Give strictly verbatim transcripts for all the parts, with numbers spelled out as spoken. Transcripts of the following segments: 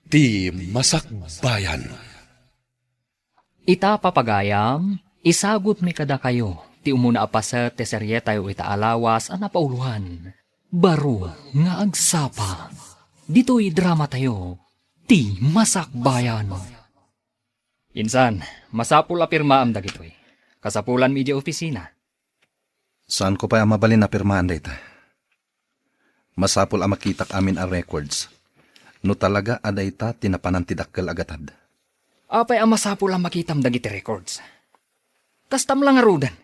Ti Masakbayan. Ita, papagayam, isagutmi kadakayo ti umuna a paset ti serietayo ita a lawas a napauloan, Baro nga Agsapa. Ditoy dramatayo, Ti Masakbayan. Insan, masapul a pirmaam dagitoy. Kasapulanmi idiay opisina. Saanko pay a mabalin a pirmaan dayta. Masapul a makitak amin a records no talaga a dayta ti napanan ti dakkel a gatad. Apay a masapul a makitam dagiti records? Kastam la ngaruden.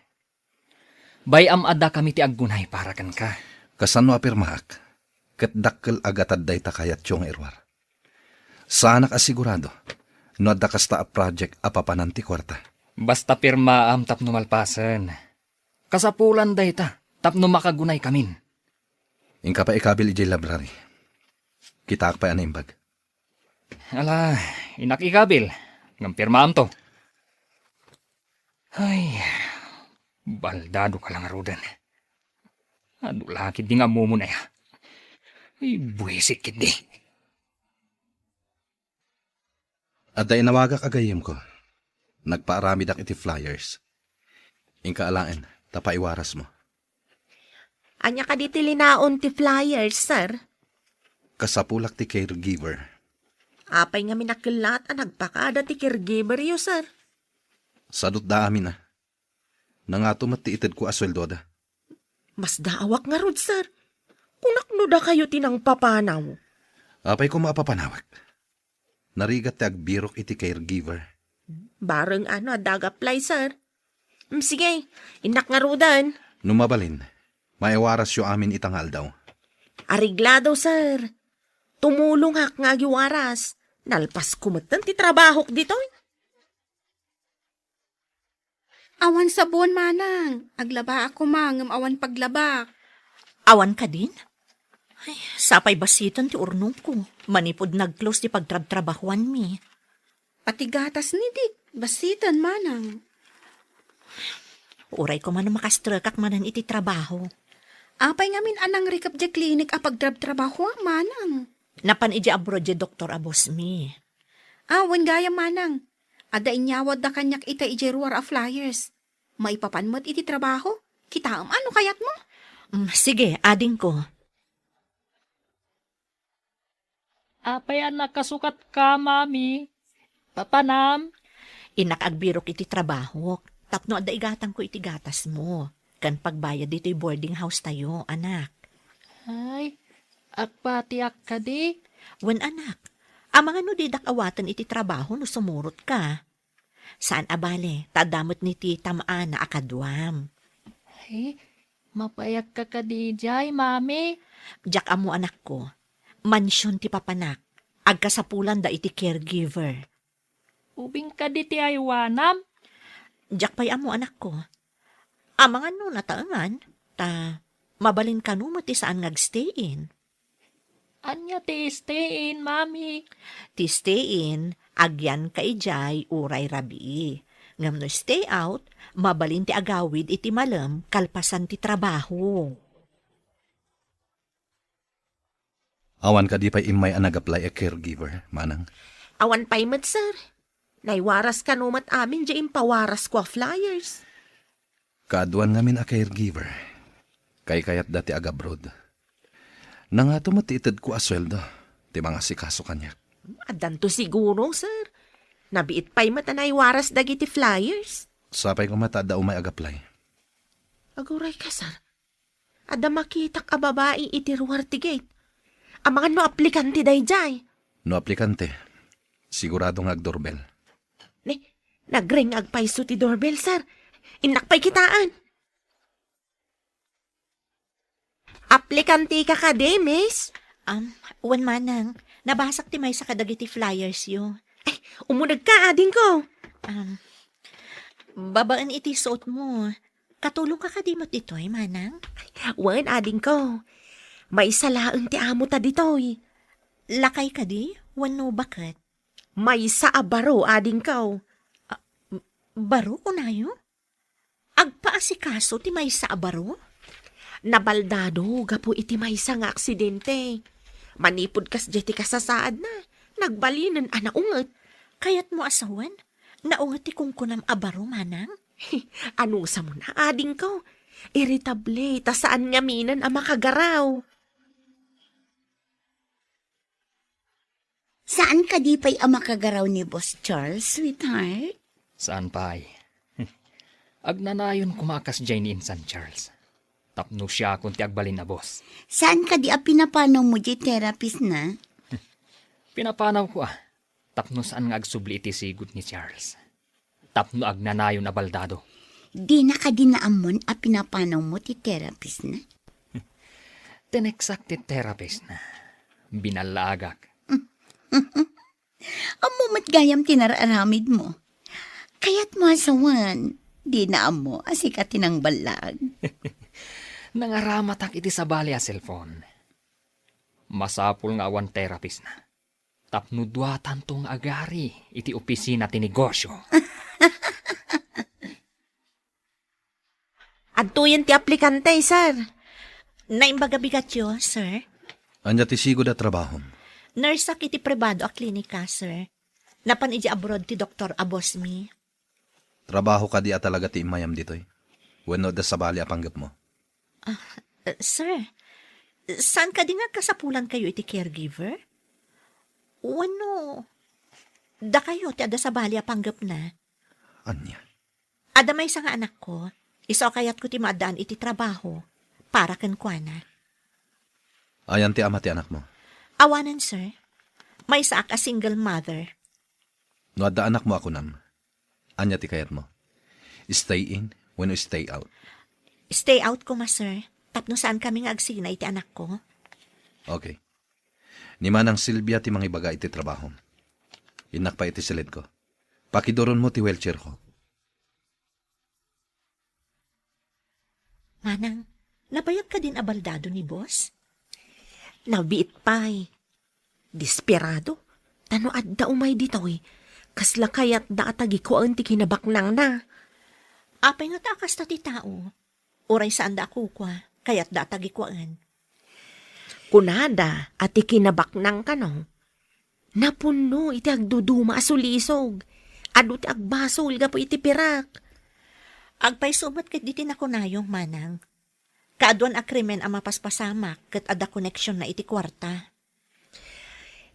Bay-am a dakami ti aggunay para kenka. Kasano a pirmaak, ket dakkel a gatad dayta kayatyo nga iruar. Saanak a sigurado no adda kasta a project a papanan ti kuarta. Basta pirmaam tapno malpasen. Kasapulan dayta tapno makagunaykamin. Inka pay ikabil idiay library. Kitaak pay a naimbag. Ala, innak ikabil. Ngem pirmaamto. Ay, baldado ka la ngaruden. Adu la ketdi nga ammom, aya. Ay, buisit ketdi. Adda inawagak a gayyemko. Nagpaaramidak iti flyers. Inka alaen, ta paiwarasmo. Ania kadi ti linaon ti flyers, sir? Kasapulak ti caregiver. Apay ngamin a kellat a nagpakada ti caregiveryo, sir? Sadutda amin a. Nangato met ti itedko a sueldoda. Masdaawak ngarud, sir. Kunak no dakayo ti nangpapanaw. Apay koma a papanawek. Narigat ti agbirok iti caregiver. Bareng ano adda ag-apply, sir. Mm, sige, innak ngaruden. No mabalin, maiwarasyo amin ita nga aldaw. Areglado, sir. Tumulongak nga agiwaras. Nalpasko metten ti trabahok ditoy. Awan sabon, manang. Aglabaak koma ngem awan paglabak. Awan kadin? Ay, sapay basiten ti urnongko. Manipud nag-close ti pagtrabtrabahuanmi. Pati gatas ni Dick, basiten, manang. Uray koma no makastrekak manen iti trabaho. Apay ngamin a nangrikep diay klinik a pagtrabtrabahuam, manang? Napan idiay abroad diay doktor a bossmi. Ah, wen gayam, manang. Adda inyawatda kaniak ita idiay ruar a flyers. Maipapan met iti trabaho. Kitaem a no kayatmo. Mm, sige, adingko. Apay a nakasukatka, Mami? Papanam? Innak agbirok iti trabahok, tapno adda igatangko iti gatasmo, ken pagbayad ditoy boarding house tayo, anak. Ay, agpatiak kadi? Wen, anak. Amangan no didak awaten iti trabaho no sumurotka. Saan a bale, ta adda met ni ti tam-ana a kaduam. Ay, mapaayagka kadi idiay, Mami? Diak ammo, anakko. Mansion ti papanak. Agkasapulanda iti caregiver. Ubing kadi ti aywanam? Diak pay ammo, anakko. Amangan no nataengan, ta mabalin kano met ti saan nga agstay-in. Ania ti stay-in, Mami? Ti stay-in, agyanka idiay uray rabii. Ngem no stay out, mabalin ti agawid iti malem kalpasan ti trabaho. Awan kadi pay immay a nag-apply a caregiver, manang? Awan pay met, sir. Naiwaras kano met amin diay impawarasko a flyers. Kaaduan ngamin a caregiver. Kaykayatda ti agabroad. Nangato met ti itedko a sueldo ti mangasikaso kaniak. Addanto siguro, sir. Nabiit pay met a naiwaras dagiti flyers. Sapay koma ta adda umay ag-apply. Aguray ka, sir. Adda makitak a babai iti ruar ti gate. Amangan no aplikante daydiay. No aplikante, sigurado nga agdoorbell. Ne, nagring agpayso ti doorbell, sir. Innak pay kitaen. Aplikante ka kadi, miss? Um, wen manang, nabasak ti maysa kadagiti flyers yo. Ay, umuneg ka, adingko. Um, babaen iti suot mo. Katulong ka kadi met ditoy, manang? Wen, adingko. Maysa laeng ti amo ta ditoy. Lakay kadi? Wenno baket? Maysa a baro, adingko. Ah, m-, baro, kunayo? Agpaasikaso ti maysa a baro? Nabaldado gapu iti maysa nga aksidente. Manipud kasdiay ti kasasaadna, Nagbalinen a naunget. Kayatmo a sawen? Naunget ti kunkunam a baro, manang? Anusam a, adingko. Irritable, ta saan ngaminen a makagaraw. Saan kadi pay a makagaraw ni Boss Charles, sweetheart? Saan pay? Agnanayon koma a kasdiay ni insan Charles. Tapno siakon ti agbalin a boss. Saan kadi a pinapanawmo diay therapist na? Pinapanawko a, tapno saan nga agsubli iti sigot ni Charles. Tapno agnanayon a baldado. Dina kadi naammon a pinapanawmo ti therapist na? Tineksak ti therapist na. Binallaagak. Ammo met gayam ti nararamidmo. Kayatmo a sawen, dina ammo a sika ti nangballag. Nangaramatak iti sabali a cellphone. Masapul nga awan therapist na. Tapno duatanto nga agari iti opisina ti negosyo. Adtoyen ti aplikante, sir. Naimbag a bigatyo, sir. Ania ti sigud a trabahom? Nurse-ak iti pribado a klinika, sir. Napan idiay abroad ti doktor a boss mi. Trabaho kadi a talaga ti immayam ditoy? Wenno adda sabali a panggepmo? Ah, eh, sir, saan kadi nga agkasapulankayo iti caregiver? Wenno, dakayo ti adda sabali a panggepna? Ania? Adda maysa nga anakko, isu a kayatko ti maaddaan iti trabaho para kenkuana. Ayan ti ama ti anakmo? Awanen, sir. Maysaak a single mother. No adda anakmo a kunam, ania ti kayatmo? Stay in wenno stay out? Stay out koma, sir. Tapno saankami nga agsina iti anakko. Okay. Ni Manang Silvia ti mangibaga iti trabaho. Innak pay iti silidko. Pakiduronmo ti wheelchairko. Manang, nabayag kadin a baldado ni boss? Nabiit pay. Desperado. Ta no adda umay ditoy, kasla kayatda a tagikuaen ti kinabaknangna. Apay ngata a kasta ti tao? Uray saanda a kukua, kayatda a tagikuaen. Kunada a ti kinabaknang kano, napunno iti agduduma a sulisog. Adu ti agbasol gapu iti pirak. Agpayso met ket diti nakunayo, manang. Kaaduan a krimen a mapaspasamak ket adda koneksionna iti kuarta.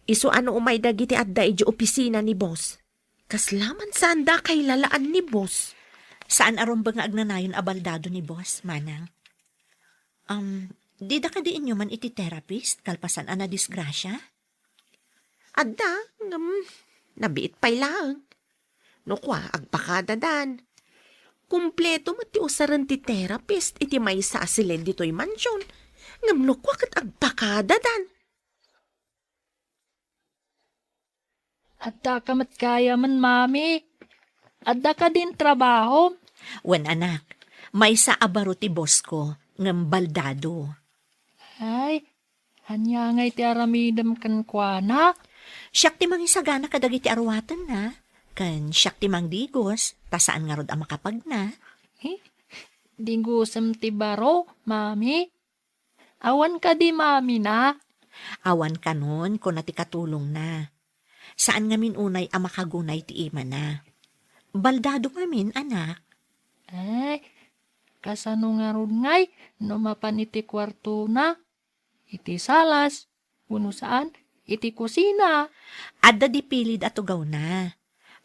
Isu a no umay dagiti adda idiay opisina ni boss, kasla man saanda a kailalaan ni boss. Saan a rumbeng nga agnanayon a baldado ni boss, manang. Um, dida kadi inyoman iti therapist kalpasan a nadisgrasia? Adda, ngem nabiit pay laeng. No kua, agpakadadan. Kompleto met ti usaren ti therapist iti maysa a silid ditoy mansion. Ngem no kua ket agpakadadan. Adda ka met gayamen, Mami. Adda kadin trabaho? Wen, anak, maysa a baro ti boss ko, ngem baldado. Ay, ania ngay ti aramidem kenkuana? Siak ti mangisagana kadagiti aruatenna, ken siak ti mangdigos, ta saan ngarud a makapagna. Eh, digosem ti baro, Mami? Awan kadi mamina? Awan kanon, kuna ti katulongna. Saan ngamin unay a makagunay ti imana. Baldado ngamin, anak. Ay, kasano ngarud ngay no mapan iti kuartona? Iti salas, wenno saan, iti kusina. Adda dipilid a tugawna.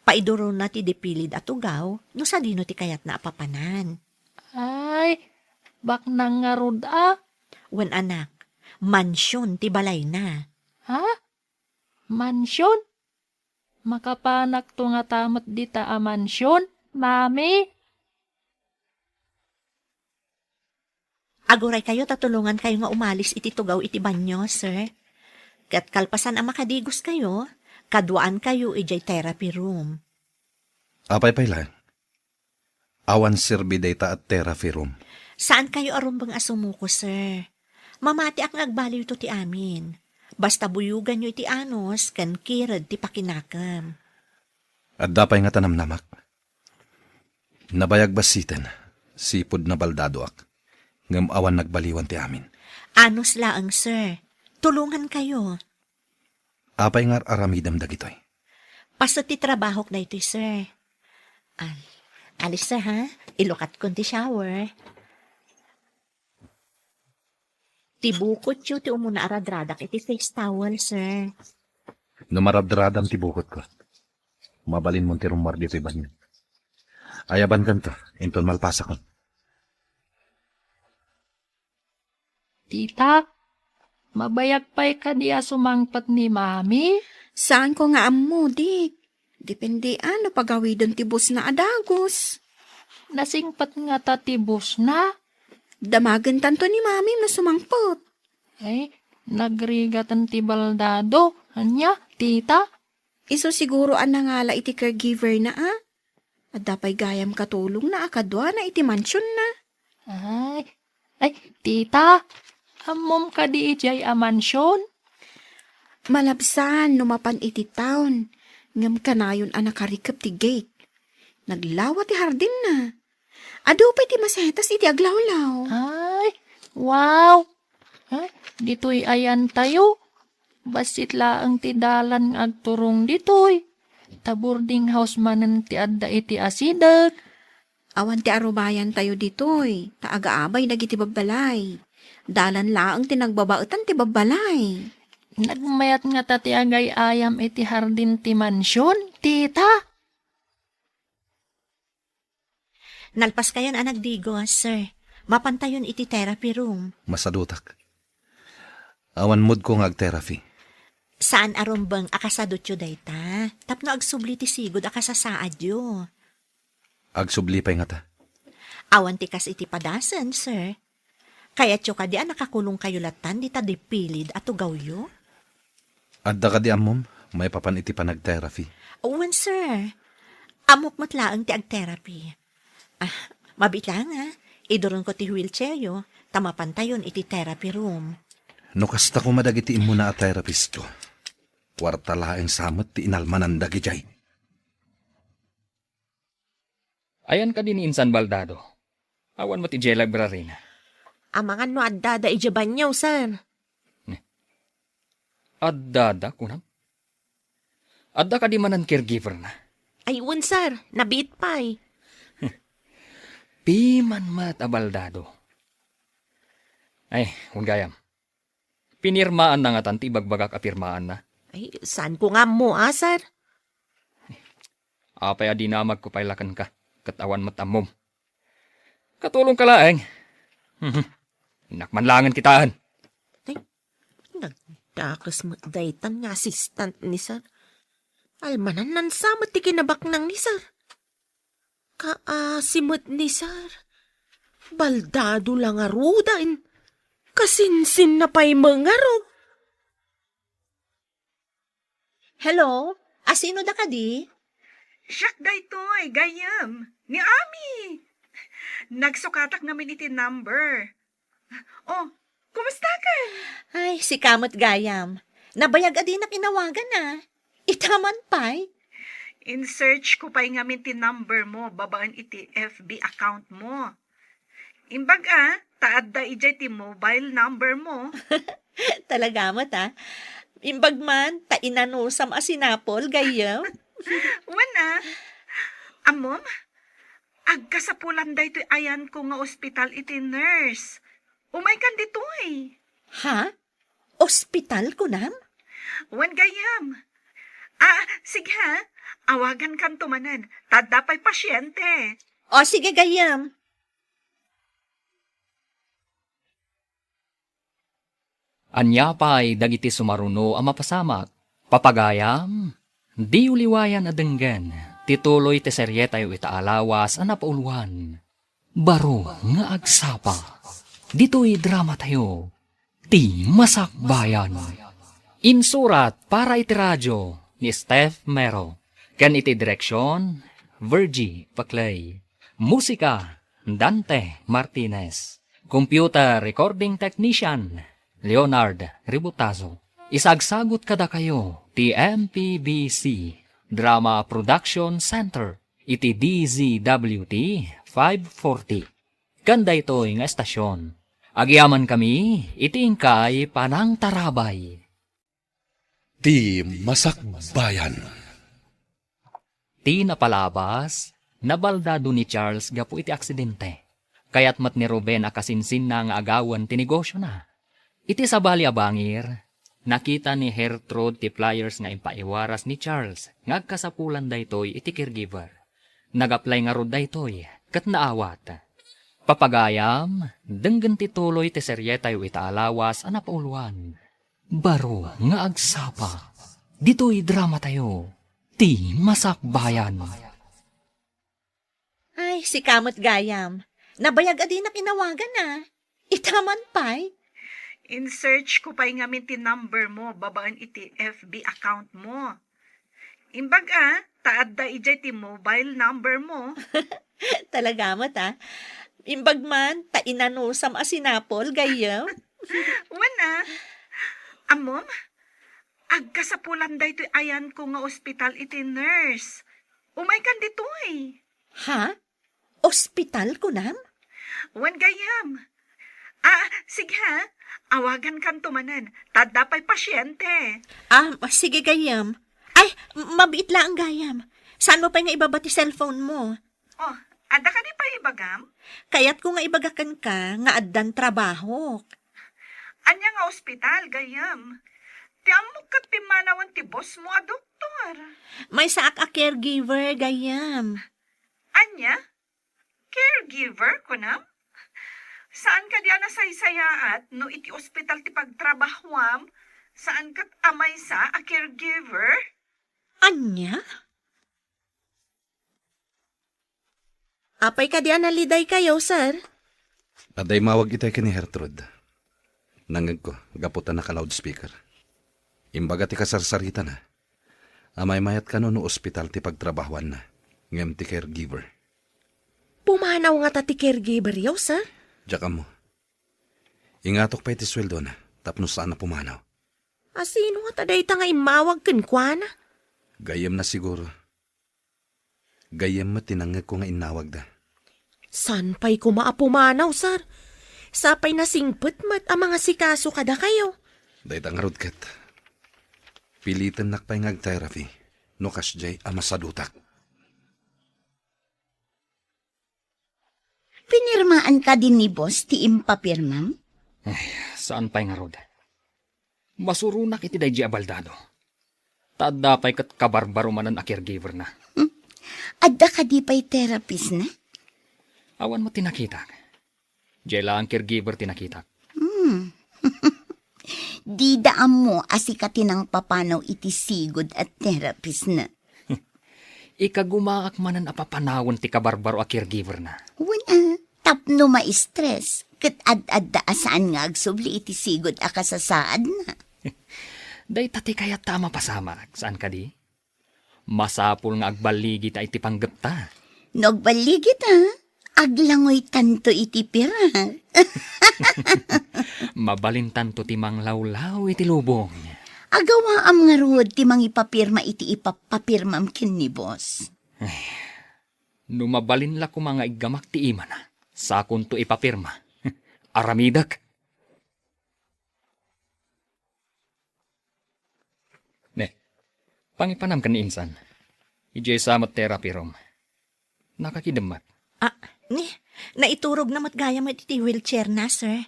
Paiduronna ti dipilid a tugaw no sadino ti kayatna a papanan. Ay, baknang ngarud a. Wen, anak, mansion ti balayna. Ha? Mansion? Makapanakto ngata met dita a mansion, Mami? Aguraykayo ta tulongankayo nga umalis iti tugaw iti banio, sir. Ket kalpasan a makadigoskayo, kaduaankayo idiay therapy room. Apay pay laeng? Awan serbi dayta a therapy room. Saankayo a rumbeng a sumuko, sir. Mamatiak nga agbaliwto ti amin. Basta buyoganyo iti anus ken kired ti pakinakem. Adda pay ngata namnamak. Nabayag bassiten, sipud nabaldadoak, ngem awan nagbaliwan ti amin. Anus laeng, sir. Tulongankayo. Apay nga ar-aramidem dagitoy? Paset ti trabahok daytoy, sir. Ah, alis, sir, ha? Ilukatkon ti shower. Ti bukotyo ti umuna a radradak iti face towel, sir. No maradradam ti bukotko, mabalinmon ti rummuar ditoy banio. Ayabankanto, inton malpasakon. Tita, mabayag pay kadi a sumangpet ni Mami? Saanko nga ammo, Dik. Depende a no pagawiden ti busna a dagus. Nasingpet ngata ti busna? Damagentanto ni Mami no sumangpet. Ay, nagrigaten ti baldado. Ania, tita? Isu siguro a nangala iti caregiver na, a? Adda pay gayam katulongna a kaduana iti mansionna. Ay, ay, tita, ammom kadi idiay a mansion? Malabsan no mapan iti town, ngem kanayon a nakarikep ti gate. Naglawa ti hardinna. Adu pay ti masetas iti aglawlaw. Ay, wow! Ay, ditoy ayantayo. Bassit laeng ti dalan nga agturong ditoy. Ta boarding house manen ti adda iti asideg. Awan ti arubayantayo ditoy, ta agaabay dagiti babbalay. Dalan laeng ti nagbabaetan ti babbalay. Nagmayat ngata ti agay-ayam iti hardin ti mansion, tita? Nalpaskayon a nagdigos, sir. Mapantayon iti therapy room. Masadutak. Awan moodko nga agtherapy. Saan a rumbeng a kasadutyo dayta, tapno agsubli ti sigud a kasasaadyo. Agsubli pay ngata. Awan ti kas iti padasen, sir. Kayatyo kadi a nakakulongkayo latan dita dipilid a tugawyo? Adda kadi ammom maipapan iti panagtherapy? Wen, sir. Ammok met laeng ti agtherapy. Ah, mabiit laeng, a. Iduronko ti wheelchairyo, ta mapantayon iti therapy room. No kasta koma dagiti immuna a therapistko, kuarta laeng sa met ti inalmanan dagidiay. Ayan kadi ni Insan Baldado? Awan met idiay library-na. Amangan no addada idiay banio, sir. Addada, kunam? Adda kadi manen caregiver-na? Ay, wen, sir. Nabiit pay. Piman met a Baldado. Ay, wen gayam. Pinirmaanna ngatan ti ibagbagak a pirmaanna? Ay, saanko nga ammo, a, sir? Apay a dinamagko pay la kenka, ket awan met ammom. Katulongka laeng. Mhm. Innak man laengen kitaen. Ay, nagdakes met daytan nga assistant ni sir. Almananna sa met ti kinabaknang ni sir. Kaasi met ni sir. Baldado la ngaruden. Kasinsinna pay met ngarud. Hello? Asino da kadi? Siak daytoy, gayyem. Ni Ami. Nagsukatak ngamin iti number. Oh, kumustakan? Ay, sika met gayam. Nabayag a dinak inawagan, a. Ita man pay. In-search ko pay ngamin ti number mo babaen iti F B account mo. Imbag a, ta adda idiay ti mobile number mo. Talaga met, a. Imbag man, ta inanusam a sinapol, gayyem. Wen a. Ammom, agkasapulan daytoy ayanko nga ospital iti nurse. Umaykan ditoy. Ha? Ospital, kunam? Wen gayyem. Ah, sige ha. Awagankanto manen. Ta adda pay pasiente. O, sige, gayyem. Ania pay dagiti sumaruno a mapasamak? Papagayam, diyo liwayan a denggen ti tuloy ti serietayo ita a lawas a napauluan, Baro nga Agsapa. Ditoy dramatayo, Ti Masakbayan. Insurat para iti radio ni Steph Mero, ken iti direksion, Virgie Paclay. Musika, Dante Martinez. Computer recording technician, Leonard Ributazo. Isagsagut kadakayo ti M P B C Drama Production Center iti D Z W T five forty. Ken daytoy nga estasion, agyamankami iti inkay panangtarabay. Ti Masakbayan. Ti napalabas, nabaldado ni Charles gapu iti aksidente. Kayat met ni Ruben a kasinsinna nga agawen ti negosiona. Iti sabali a bangir, nakita ni Gertrude ti flyers nga impaiwaras ni Charles nga agkasapulan daytoy iti caregiver. Nag-apply ngarud daytoy ket naawat. Papagayam, denggen ti tuloy ti serietayo ita a lawas a napauluan. Baro nga agsapa. Ditoy dramatayo, Ti Masakbayan. Ay, sika met gayam. Nabayag a dinak inawagan a. Ita man pay? In-search ko pay ngamin ti number mo babaen iti F B account mo. Imbag a, ta adda idiay ti mobile number mo. Talaga met, ah. Imbag man, ta inanusam a sinapol, gayyem. Wen, ah. Ammom, agkasapulan daytoy ayanko nga ospital iti nurse. Umaykan ditoy. Ha? Ospital, kunam? Wen, gayyem. Ah, sige ha. Awagankanto manen. Ta adda pay pasiente. Ah, sige, gayyem. Ay, mabiit laeng, gayyem. Saanmo pay nga ibaba ti cellphone mo? Oh, adda kadi pay ibagam? Kayatko nga ibaga kenka nga addan trabahok. Ania nga ospital, gayyem? Ti ammok ket pimmanawen ti boss mo a doktor. Maysaak a caregiver, gayyem. Ania? Caregiver, kunam? Saan kadi a nasaysayaat no iti ospital ti pagtrabahuam, saan ket a maysa a caregiver? Ania? Apay kadi a nalidaykayo, sir? Adda immawag itay ken ni Gertrude. Nangngegko, gapu ta naka-loudspeaker. Imbaga ti kasarsaritana. Amaymayat kano no ospital ti pagtrabahuanna, ngem ti caregiver. Pumanaw ngata ti caregiver-yo, sir? Diak ammo. Ingatok pay ti sueldona, tapno saan a pumanaw. A sino ngata dayta nga immawag kenkuana? Gayyemna siguro. Gayyem met ti nangngegko nga innawagda. Saan pay koma a pumanaw, sir? Sapay nasingpet met a mangasikaso kadakayo. Dayta ngarud ket, pilitennak pay nga ag-therapy no kasdiay a masadutak. Pinirmaan kadi ni boss ti impapirmam? Ay, saan pay ngarud. Masuronak iti daydiay a baldado. Ta adda pay ket kabarbaro manen a caregiver-na. Hmm. Adda kadi pay therapist-na? Awan met ti nakitak. Diay laeng caregiver ti nakitak. Hmm. Dida ammo a sika ti nangpapanaw iti sigud a therapist-na. Ikagumaak manen a papanawen ti kabarbaro a caregiver-na. Wen, ah, tapno ma-stress, ket ad-adda a saan nga agsubli iti sigud a kasasaadna. Dayta ti kayatta a mapasamak, saan kadi? Masapul nga agballigita iti panggepta. No agballigita, aglangoytanto iti pirak. Mabalintanto ti manglawlaw iti lubong. Agawaam ngarud ti mangipapirma iti ipapapirmam ken ni boss. Ay, no mabalin la koma nga iggamak ti imana, sakonto ipapirma. Aramidek. Ne, pangipanam ken ni insan. Idiay sa met therapy room. Nakakidemmat. Ah, ni, naiturogna met gayam iti wheelchair-na, sir.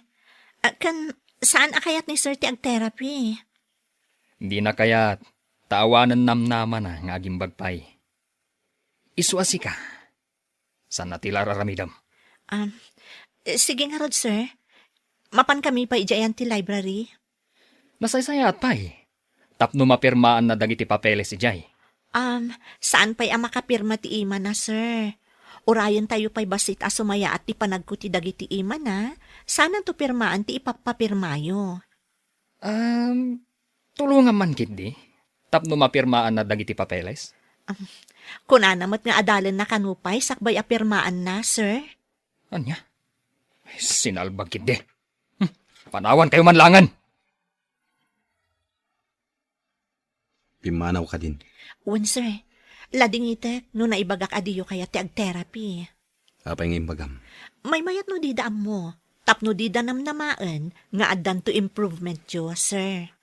Ah, ken saan a kayat ni sir ti ag-therapy? Dina kayat, ta awanen namnamana nga agimbag pay. Isu a sika. Saan a ti la ar-aramidem? Um, eh, sige ngarud, sir. Mapan kami pay idiay ayan ti library. Nasaysayaat pay. Tapno mapirmaanna dagiti papeles idiay. Um, saan pay a makapirma ti imana, sir? Urayentayo pay bassit a sumayaat ti panagkuti dagiti imana. Saananto pirmaan ti ipapapirmayo. Um, tulongam man ketdi, tapno mapirmaanna dagiti papeles? Um, kunana met nga adalenna kano pay sakbay a pirmaanna, sir. Ania? Ay, sinalbag ketdi. Hmm, panawankayo man laengen. Pimmanaw kadin. Wen, sir. Ladingitek no naibagak a diyo kayat ti ag-therapy. Apay nga imbagam? Maymayat no dida ammo, tapno dida namnamaen nga addanto improvementyo, sir.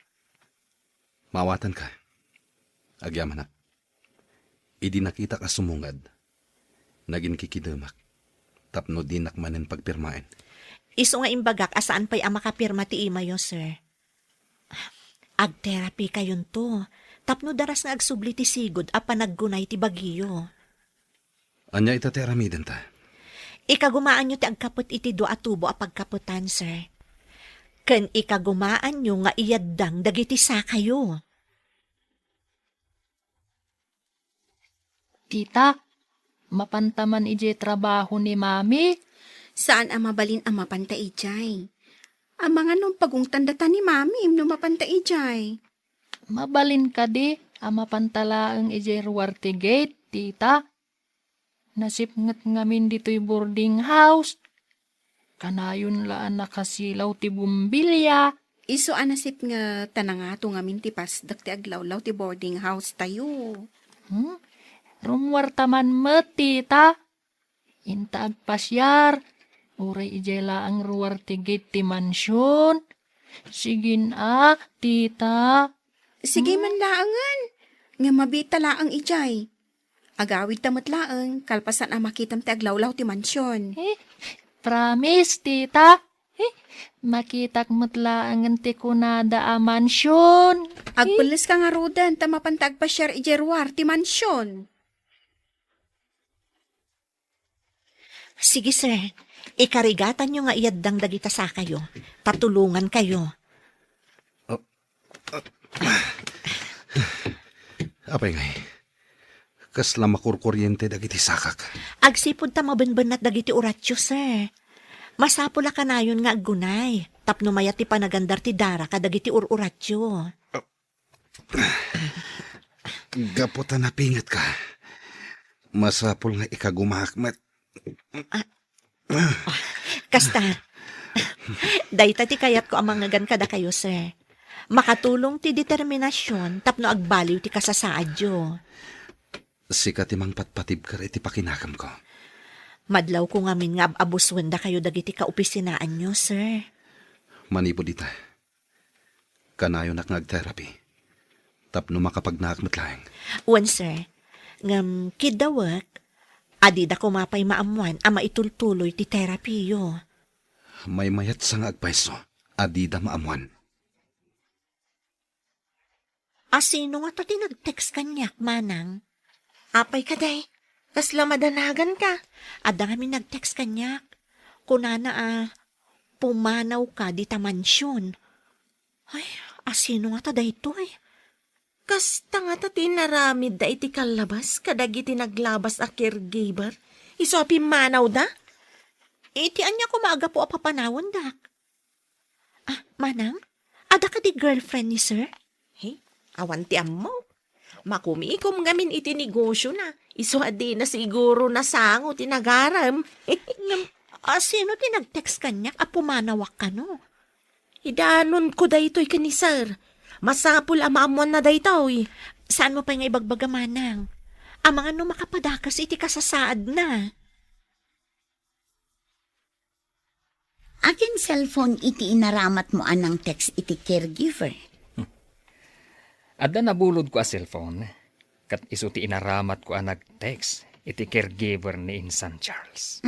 Maawatanka. Agyamanak. Idi nakitak a sumungad, naginkikidemak tapno dinak manen pagpirmaen. Isu nga imbagak a saan pay a makapirma ti imayo, sir. Agterapi kayonto, tapno daras nga agsubli ti sigud a panaggunay ti bagiyo. Ania ita ti aramidenta? Ikagumaanyo ti agkapet iti dua a tubo a pagkapetan, sir. Ken ikagumaanyo nga iyaddang dagiti sakayo. Tita, mapanta man idiay trabaho ni Mami? Saan a mabalin a mapanta idiay. Amangan no pagungtan data ni Mami no mapanta idiay. Mabalin kadi a mapanta laeng idiay ruar ti gate, Tita? Nasipnget ngamin ditoy boarding house. Kanayon la a nakasilaw ti bombilya. Isu a nasipnget ta nangato ngamin ti pasdek ti aglawlaw ti boarding house tayo. Hmm? Rummuarta man met, Tita. Inta agpasiar, uray idiay laeng ruar ti gate ti mansion. Sige a, Tita. Sige man laengen. Nga mabiit ta laeng idiay. Agawidta met laeng, kalpasan a makitam ti aglawlaw ti mansion. Eh, promise, Tita. Eh, makitak met laengen ti kunada a mansion. Agpelles ka ngaruden ta mapanta agpasiar idiay ruar ti mansion. Sige, sir. Ikarigatanyo nga iyaddang dagita sakayo, ta tulongankayo. Ah, ah. Apay ngay, kasla makurkuriente dagiti sakak? Agsipud ta mabenbennat dagiti uratyo, sir. Masapul a kanayon nga aggunay, tapno mayat ti panagandar ti dara kadagiti ur-uratyo. Gapu ta napingetka, masapul nga ikagumaak met. Ah, kasta, dayta ti kayatko a mangngegan kadakayo, sir. Makatulong ti determinasion tapno agbaliw ti kasasaadyo. Sika ti mangpatpatibker iti pakinakemko. Madlawko ngamin nga ab-abusuen dakayo dagiti kaopisinaanyo, sir. Manipud ita, kanayonak nga agterapi tapno makapagnaak met laeng. Wen, sir. Ngem kiddawek, adida koma pay maammuan a maitultuloy ti terapiyo. Maymayatsa nga agpayso, adida maammuan. A sino ngata ti nag-text kaniak, manang? Apay kadi? Kasla madanaganka? Adda ngamin nag-text kaniak. Kunana a, pumanawka dita mansion. Ay, a sino ngata daytoy? Kasta ngata ti inaramidda iti kallabas kadagiti naglabas a caregiver? Isu a pimmanawda? Iti ania koma a gapu a papanawendak? Ah, manang? Adda kadi girlfriend ni sir? He, awan ti ammok. Makumikom ngamin iti negosiona. Isu a dina siguro nasango ti nagarem. Ngem, a sino ti nag-text kaniak a pumanawak kano? Idanonko daytoy ken ni sir. Masapul a maammuanna daytoy. Saanmo pay nga ibagbaga, manang? Amangan no makapadakas iti kasasaadna. Akin cellphone iti inaramatmo a nang-text iti caregiver? Adda nabulodko a cellphone, ket isu ti inaramatko a nag-text iti caregiver ni Insan Charles.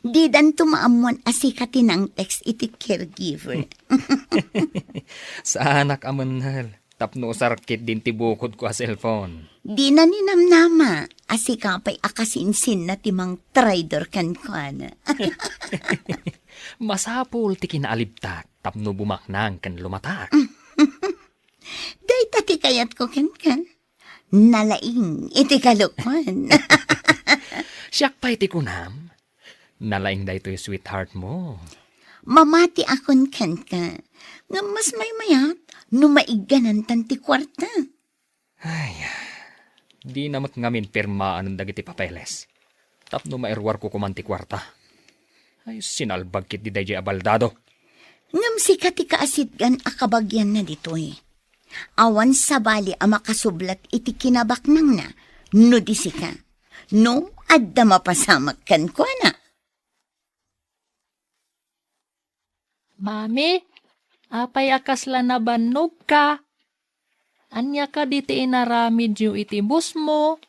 Didanto maammuan a sika ti nang-text iti caregiver. Saanak a mennel. Tapno usar ketdin ti bukodko a cellphone. Dina ninamnama a sika pay a kasinsinna ti mangtraidor kenkuana. Masapul ti kinaalibtak tapno bumaknang ken lumatak. Dayta ti kayatko kenka. Nalaing iti kalokuan. Siak pay ti kunam, nalaing daytoy sweetheart mo. Mamatiakon kenka. Ngem mas maymayat no maigganantan ti kuarta. Ay, dina met ngamin pirmaanen dagiti papeles tapno mairuarko koman ti kuarta. Ay, sinalbag ketdi daydiay a baldado. Ngem sika ti kaasitgan a kabagianna ditoy. Awan sabali a makasublat iti kinabaknangna no di sika. No adda mapasamak kenkuana. Mami, Apay a kasla nabannogka? Ania kadi ti inaramidyo iti busmo?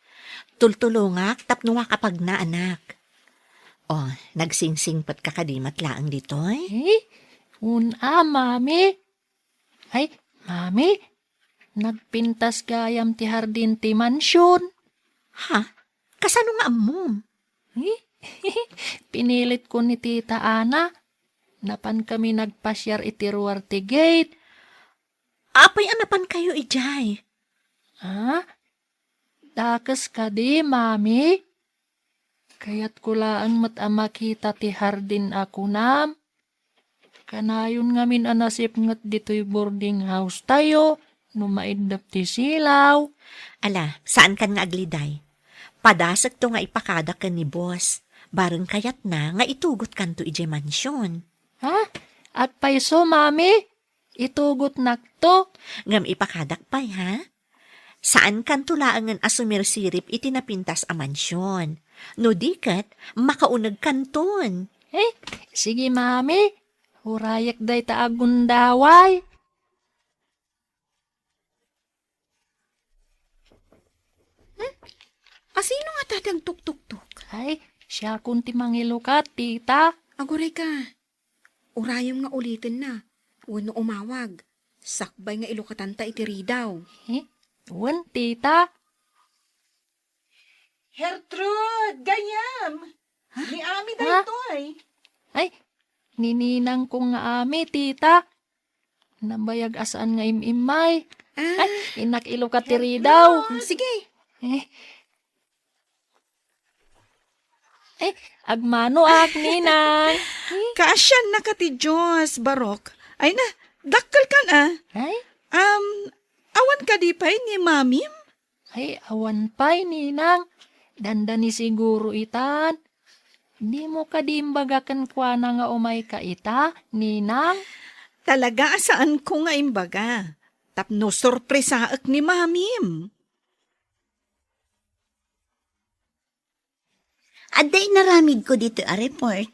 Tultulongak tapno makapagna, anak. O, nagsingsingpetka kadi met laeng ditoy? Eh? Un-a, Mami? Ay, Mami, nagpintas gayam ti hardin ti mansion. Ha? Kasano nga ammom? Eh? Pinilit ko ni Tita Ana. Napan kami nagpasiar iti ruar ti gate. Apay a napan kayo idiay? Ha? Dakes kadi, Mami? Kayatko laeng met a makita ti hardin a kunam. Kanayon ngamin a nasipnget ditoy boarding house tayo no maiddep ti silaw. Ala, saankan nga agliday. Padasekto nga ipakadak ken ni boss. Bareng kayatna nga itugotkanto idiay mansion. Ha? Apay isu, Mami? Itugotnakto? Ngem ipakadak pay, ha? Saankanto laengen a sumirsirip iti napintas a mansion. No di ket, makaunegkanton. Eh, sige, Mami. Urayek dayta a gundaway. Hmm? Asino ngata ti agtuktuktok? Ay, siakon ti mangilukat, tita. Aguray ka. Urayem nga ulitenna wenno umawag. Sakbay nga ilukatanta iti ridaw. Eh? Wen, tita. Gertrude, gayyem! Ha? Ni Ami daytoy. Ay, ni ninangko nga Ami, tita. Nabayag a saan nga im-immay. Ah. Ay, innak ilukat ti ridaw. Mm, sige. Eh. Eh, agmanoak, ninang. Kaasiannaka ti Dios, Barok. Ay na, dakkelkan a. Ay? Um, awan kadi pay ni Mamim? Ay, awan pay, ninang. Dandani siguro itan. Dimo kadi imbaga kenkuana nga umayka ita, ninang? Talaga a saanko nga imbaga. Tapno sorpresaek ni Mamim. Adda inaramidko ditoy a report.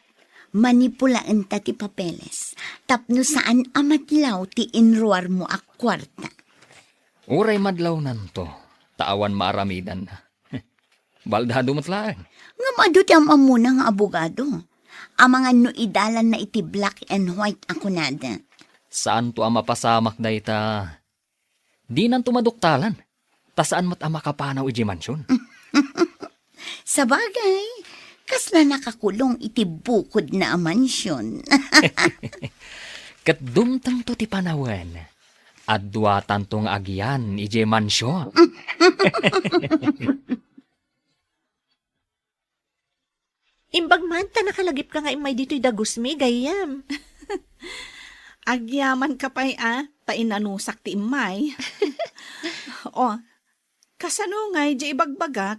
Manipulaenta ti papeles tapno saan a madlaw ti inruarmo a kuarta. Uray madlawnanto, ta awan maaramidanna. Baldado met laeng. Ngem adu ti am-ammona nga abogado. Amangan no idalanna iti black and white a kunada. Saanto a mapasamak dayta. Dinanto maduktalan, ta saan met a makapanaw idiay mansion. Sabagay, kasla nakakulong iti bukodna a mansion. Ket dumtengto ti panawen, adduatanto nga agyan idiay mansion. Imbag man ta nakalagipka nga immay ditoy dagusmi, gayyem. Agyamanka pay a, ta inanusak ti immay. O, kasano ngay di ibagbagak?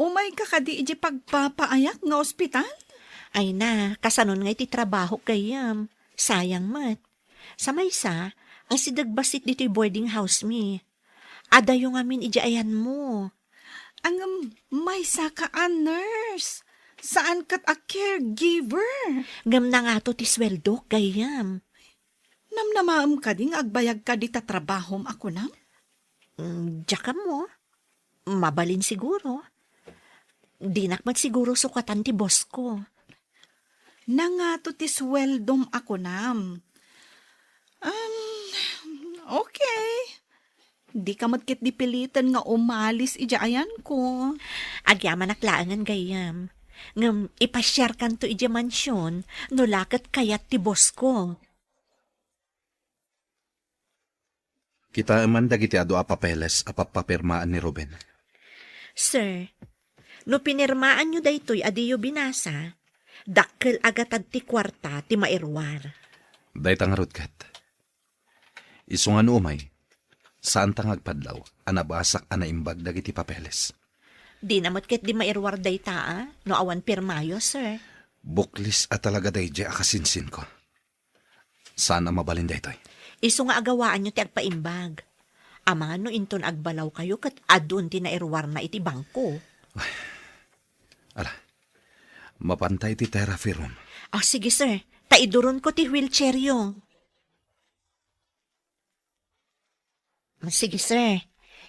Umayka kadi iti pagpapaayak nga ospital? Ay na, kasanon ngay ti trabahok, gayyem? Sayang met. Sa maysa, asideg bassit ditoy boarding house mi. Adayo ngamin iti ayanmo. Ngem maysaka a nurse, saan ket a caregiver. Ngem nangato ti sueldok, gayyem? Namnamaem kadi nga agbayagka dita trabahom a kunam? Mm, diak ammo. Mabalin siguro. Dinak met siguro sukatan ti boss ko. Nangato ti sueldom a kunam. Um, okay. Dika met ketdi piliten nga umalis iti ayanko. Agyamanak laengen, gayyem. Ngem ipasiarkanto iti mansion no la ket kayat ti boss ko. Kitaem man dagiti adu a papeles a pappapirmaan ni Ruben. Sir, no pinirmaanyo daytoy a diyo binasa, dakkel a gatad ti kuarta ti mairuar. Dayta ngarud ket. Isu nga no umay, saanta nga agpadlaw a nabasak a naimbag dagiti papeles. Dina met ketdi mairuar dayta a, no awan pirmayo, sir. Buklis a talaga daydiay a kasinsinko. Saan a mabalin daytoy? Isu nga agawaanyo ti agpaimbag. Amangan no inton agbalawkayo ket adun ti nairuarna iti bangko. Ala, mapanta iti therapy room. Ah, sige, sir. Ta iduronko ti wheelchairyo. Sige, sir.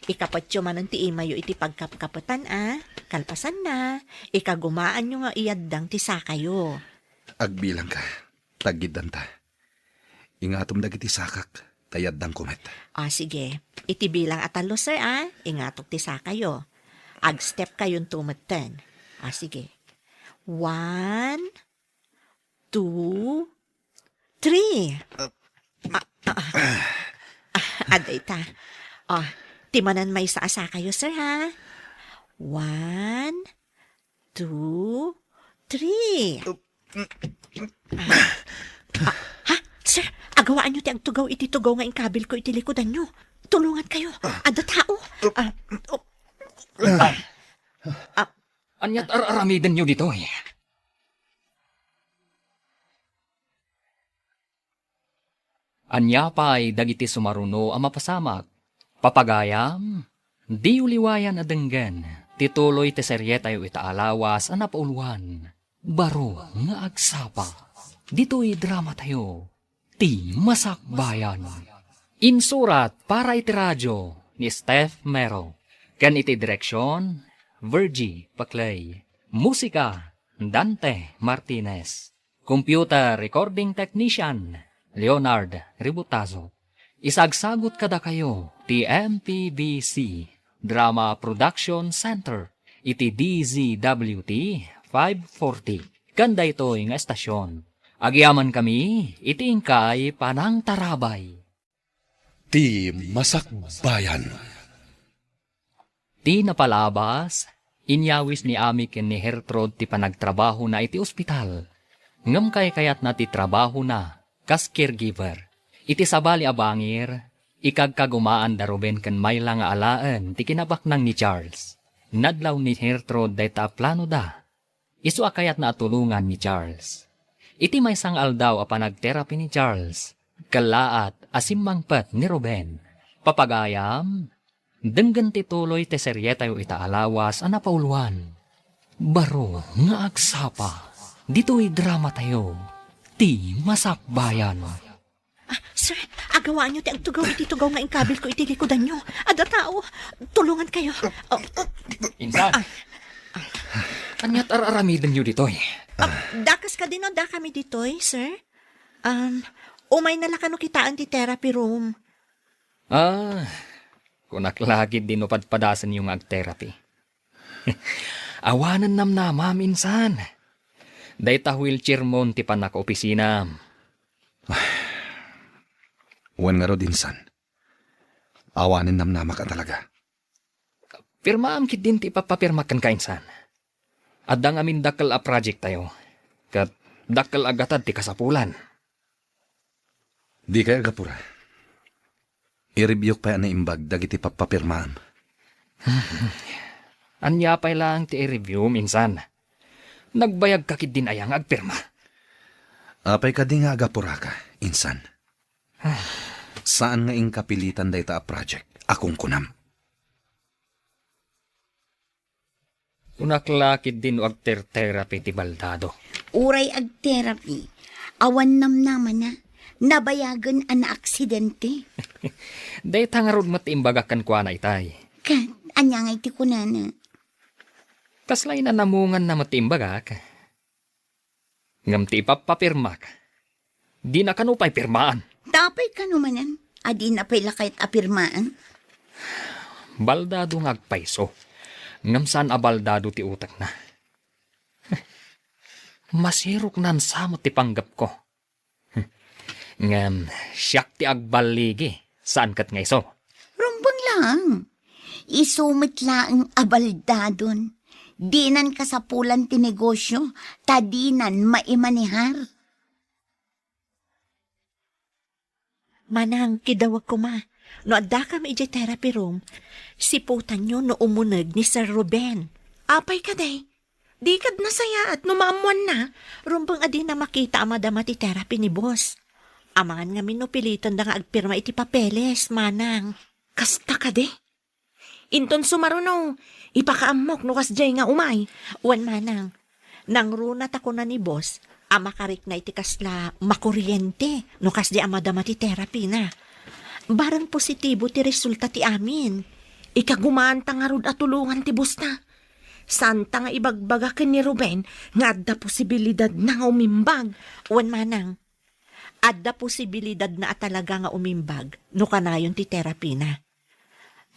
Ikapetyo manen ti imayo iti pagkapkapetan, a. Kalpasanna, ikagumaanyo nga iyaddang ti sakayo. Agbilangka, ta aggiddanta. Ingatom dagiti sakak, ta iyaddangko met. A, sige. Iti bilang a tallo, sir, a. Ingatok ti sakayo. Agstep kayonto metten. A, sige. One, two, three. Ah, ah, ah. Ah, adayta. Ah, ti manen maysa a sakayo, sir, ha? One, two, three. Ah, ah, ha? Sir, agawaanyo ti agtugaw iti tugaw nga inkabilko iti likudanyo. Tulongankayo. Adda tao. Ah, oh. Ah, aniat ar-aramidenyo ditoy? Ania pay dagiti sumaruno a mapasamak? Papagayam, diyo liwayan a denggen ti tuloy ti serietayo ita a lawas a napauluan, Baro nga Agsapa, ditoy dramatayo, Ti Masakbayan. Insurat para iti radio ni Steph Mero, ken iti direksion, Virgie Paclay. Musika, Dante Martinez. Computer Recording Technician, Leonard Ributazo. Isagsagut kadakayo ti M P B C Drama Production Center iti D Z W T five forty. Ken daytoy nga estasion, agyamankami iti inkay panangtarabay. Ti Masakbayan. Ti napalabas, inyawis ni Ami ken ni Gertrude ti panagtrabahona iti ospital. Ngem kaykayatna ti trabahona kas caregiver. Iti sabali a bangir, ikagkagumaan da Ruben ken Myla nga alaen ti kinabaknang ni Charles. Nadlaw ni Gertrude dayta a planoda. Isu a kayatna a tulongan ni Charles. Iti maysa nga aldaw a panagterapi ni Charles, kellaat a simmangpet ni Ruben. Papagayam, denggen ti tuloy ti serietayo ita a lawas a napauluan. Baro nga agsapa, ditoy dramatayo, Ti Masakbayan. Ah, sir, agawaanyo ti agtugaw iti tugaw nga inkabilko iti likudanyo. Adda tao. Tulongankayo. Oh. Insan, aniat ar-aramidenyo ditoy? Ah, dakas kadi no dakami ditoy, sir? Um, umayna la kano kitaen ti therapy room. Ah, kunak la ketdi no padpadasenyo nga agterapi. Awanen namnamam, insan. Dayta wheelchairmon ti pannakaopisinam. Wen ngarud, insan. Awanen namnamak a talaga. Pirmaam ketdin ti ipapapirmak kenka, insan. Adda ngamin dakkel a projecttayo, ket dakkel a gatad ti kasapulan. Dikay agapura. I-reviewk pay a naimbag dagiti pappapirmaam. Ania pay laeng ti i-reviewm, insan? Nagbayagka ketdin aya nga agpirma? Apay kadi nga agapuraka, insan? Saan nga inka pilitan dayta a project a kunkunam. Kunak la ketdin no agter-therapy ti baldado. Uray agterapi, awan namnamana. Nabayagen a naaksidente. Dayta ngarud met ti imbagak kenkuana itay. Ket, ania ngay ti kunana? Kasla inanamunganna met ti imbagak. Ngem ti ipappapirmak, dina kano pay pirmaan. Apay kano manen a dina pay la kayat a pirmaan? Baldado nga agpayso, ngem saan a baldado ti utekna. Masiroknan sa met ti panggepko. Ngem siak ti agballigi, saan ket nga isu. Rumbeng laeng. Isu met laeng a baldadon. Dinan kasapulan ti negosio, ta dinan maimanehar. Manang, kidawag koma. No addakam idiay therapy room, siputanyo no umuneg ni Sir Ruben. Apay kadi? Di kad nasayaat no maammoanna. Rumbeng a dina makita a madama ti therapy ni boss. Amangan ngamin no pilitenda nga agpirma iti papeles, manang. Kasta kadi? Inton sumaruno, ipakaammok no kasdiay nga umay. Wen, manang. Nangruna ta kuna ni boss a makarikna iti kasla makuriente no kasdi a madama ti therapy na. Bareng positibo ti resulta ti amin. Ikagumaanta ngarud a tulongan ti boss ta. Saanta nga ibagbaga ken ni Ruben nga adda posibilidadna nga umimbag. Wen manang, adda posibilidadna a talaga nga umimbag no kanayon ti terapina.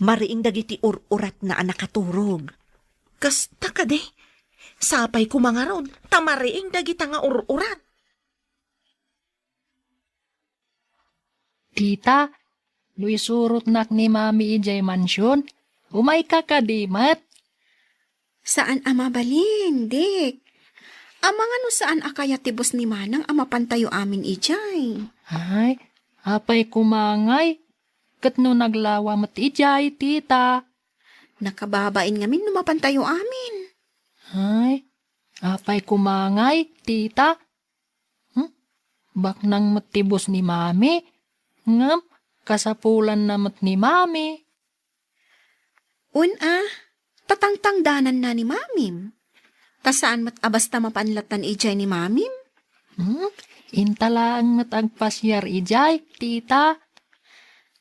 Mariing dagiti ur-uratna a nakaturog. Kasta kadi? Sapay koma ngarud, ta mariing dagita nga ur-urat. Tita, no isurotnak ni Mami idiay mansion, umayka kadi met? Saan a mabalin, Dick. Amangan no saan a kayat ti boss ni Manang a mapantayo amin idiay. Ay, apay koma ngay? Ket no naglawa met idiay, tita? Nakababain ngamin no mapantayo amin. Ay, apay koma ngay, tita? Hmm? Baknang met ti boss ni Mami. Ngem, kasapulanna met ni Mami. Wen a, tatangtangdananna ni Mamim. Ta saan met a basta mapanlatan idiay ni Mamim. Hmm? Inta laeng met agpasiar idiay, tita.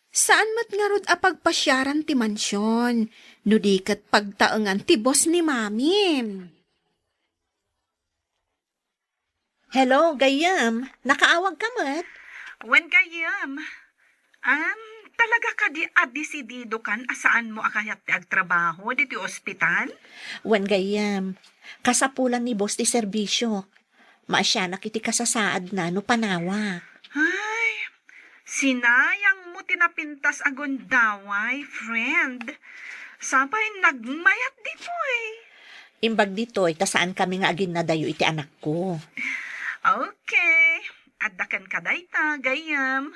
Saan met ngarud a pagpasiaran ti mansion, no di ket pagtaengan ti boss ni Mamim. Hello, gayyem. Nakaawagka met? Wen, gayyem. Am, talaga kadi a desididokan a saanmo a kayat ti agtrabaho ditoy ospital? Wen, gayyem. Kasapulan ni boss ti serbisio. Maasianak iti kasasaadna no panawak. Ay, sinayangmo ti napintas a gundaway, friend. Sapay nagmayat ditoy. Imbag ditoy, ta saankami nga aginnadayo iti anakko. Okay. Adda kenka dayta, gayyem.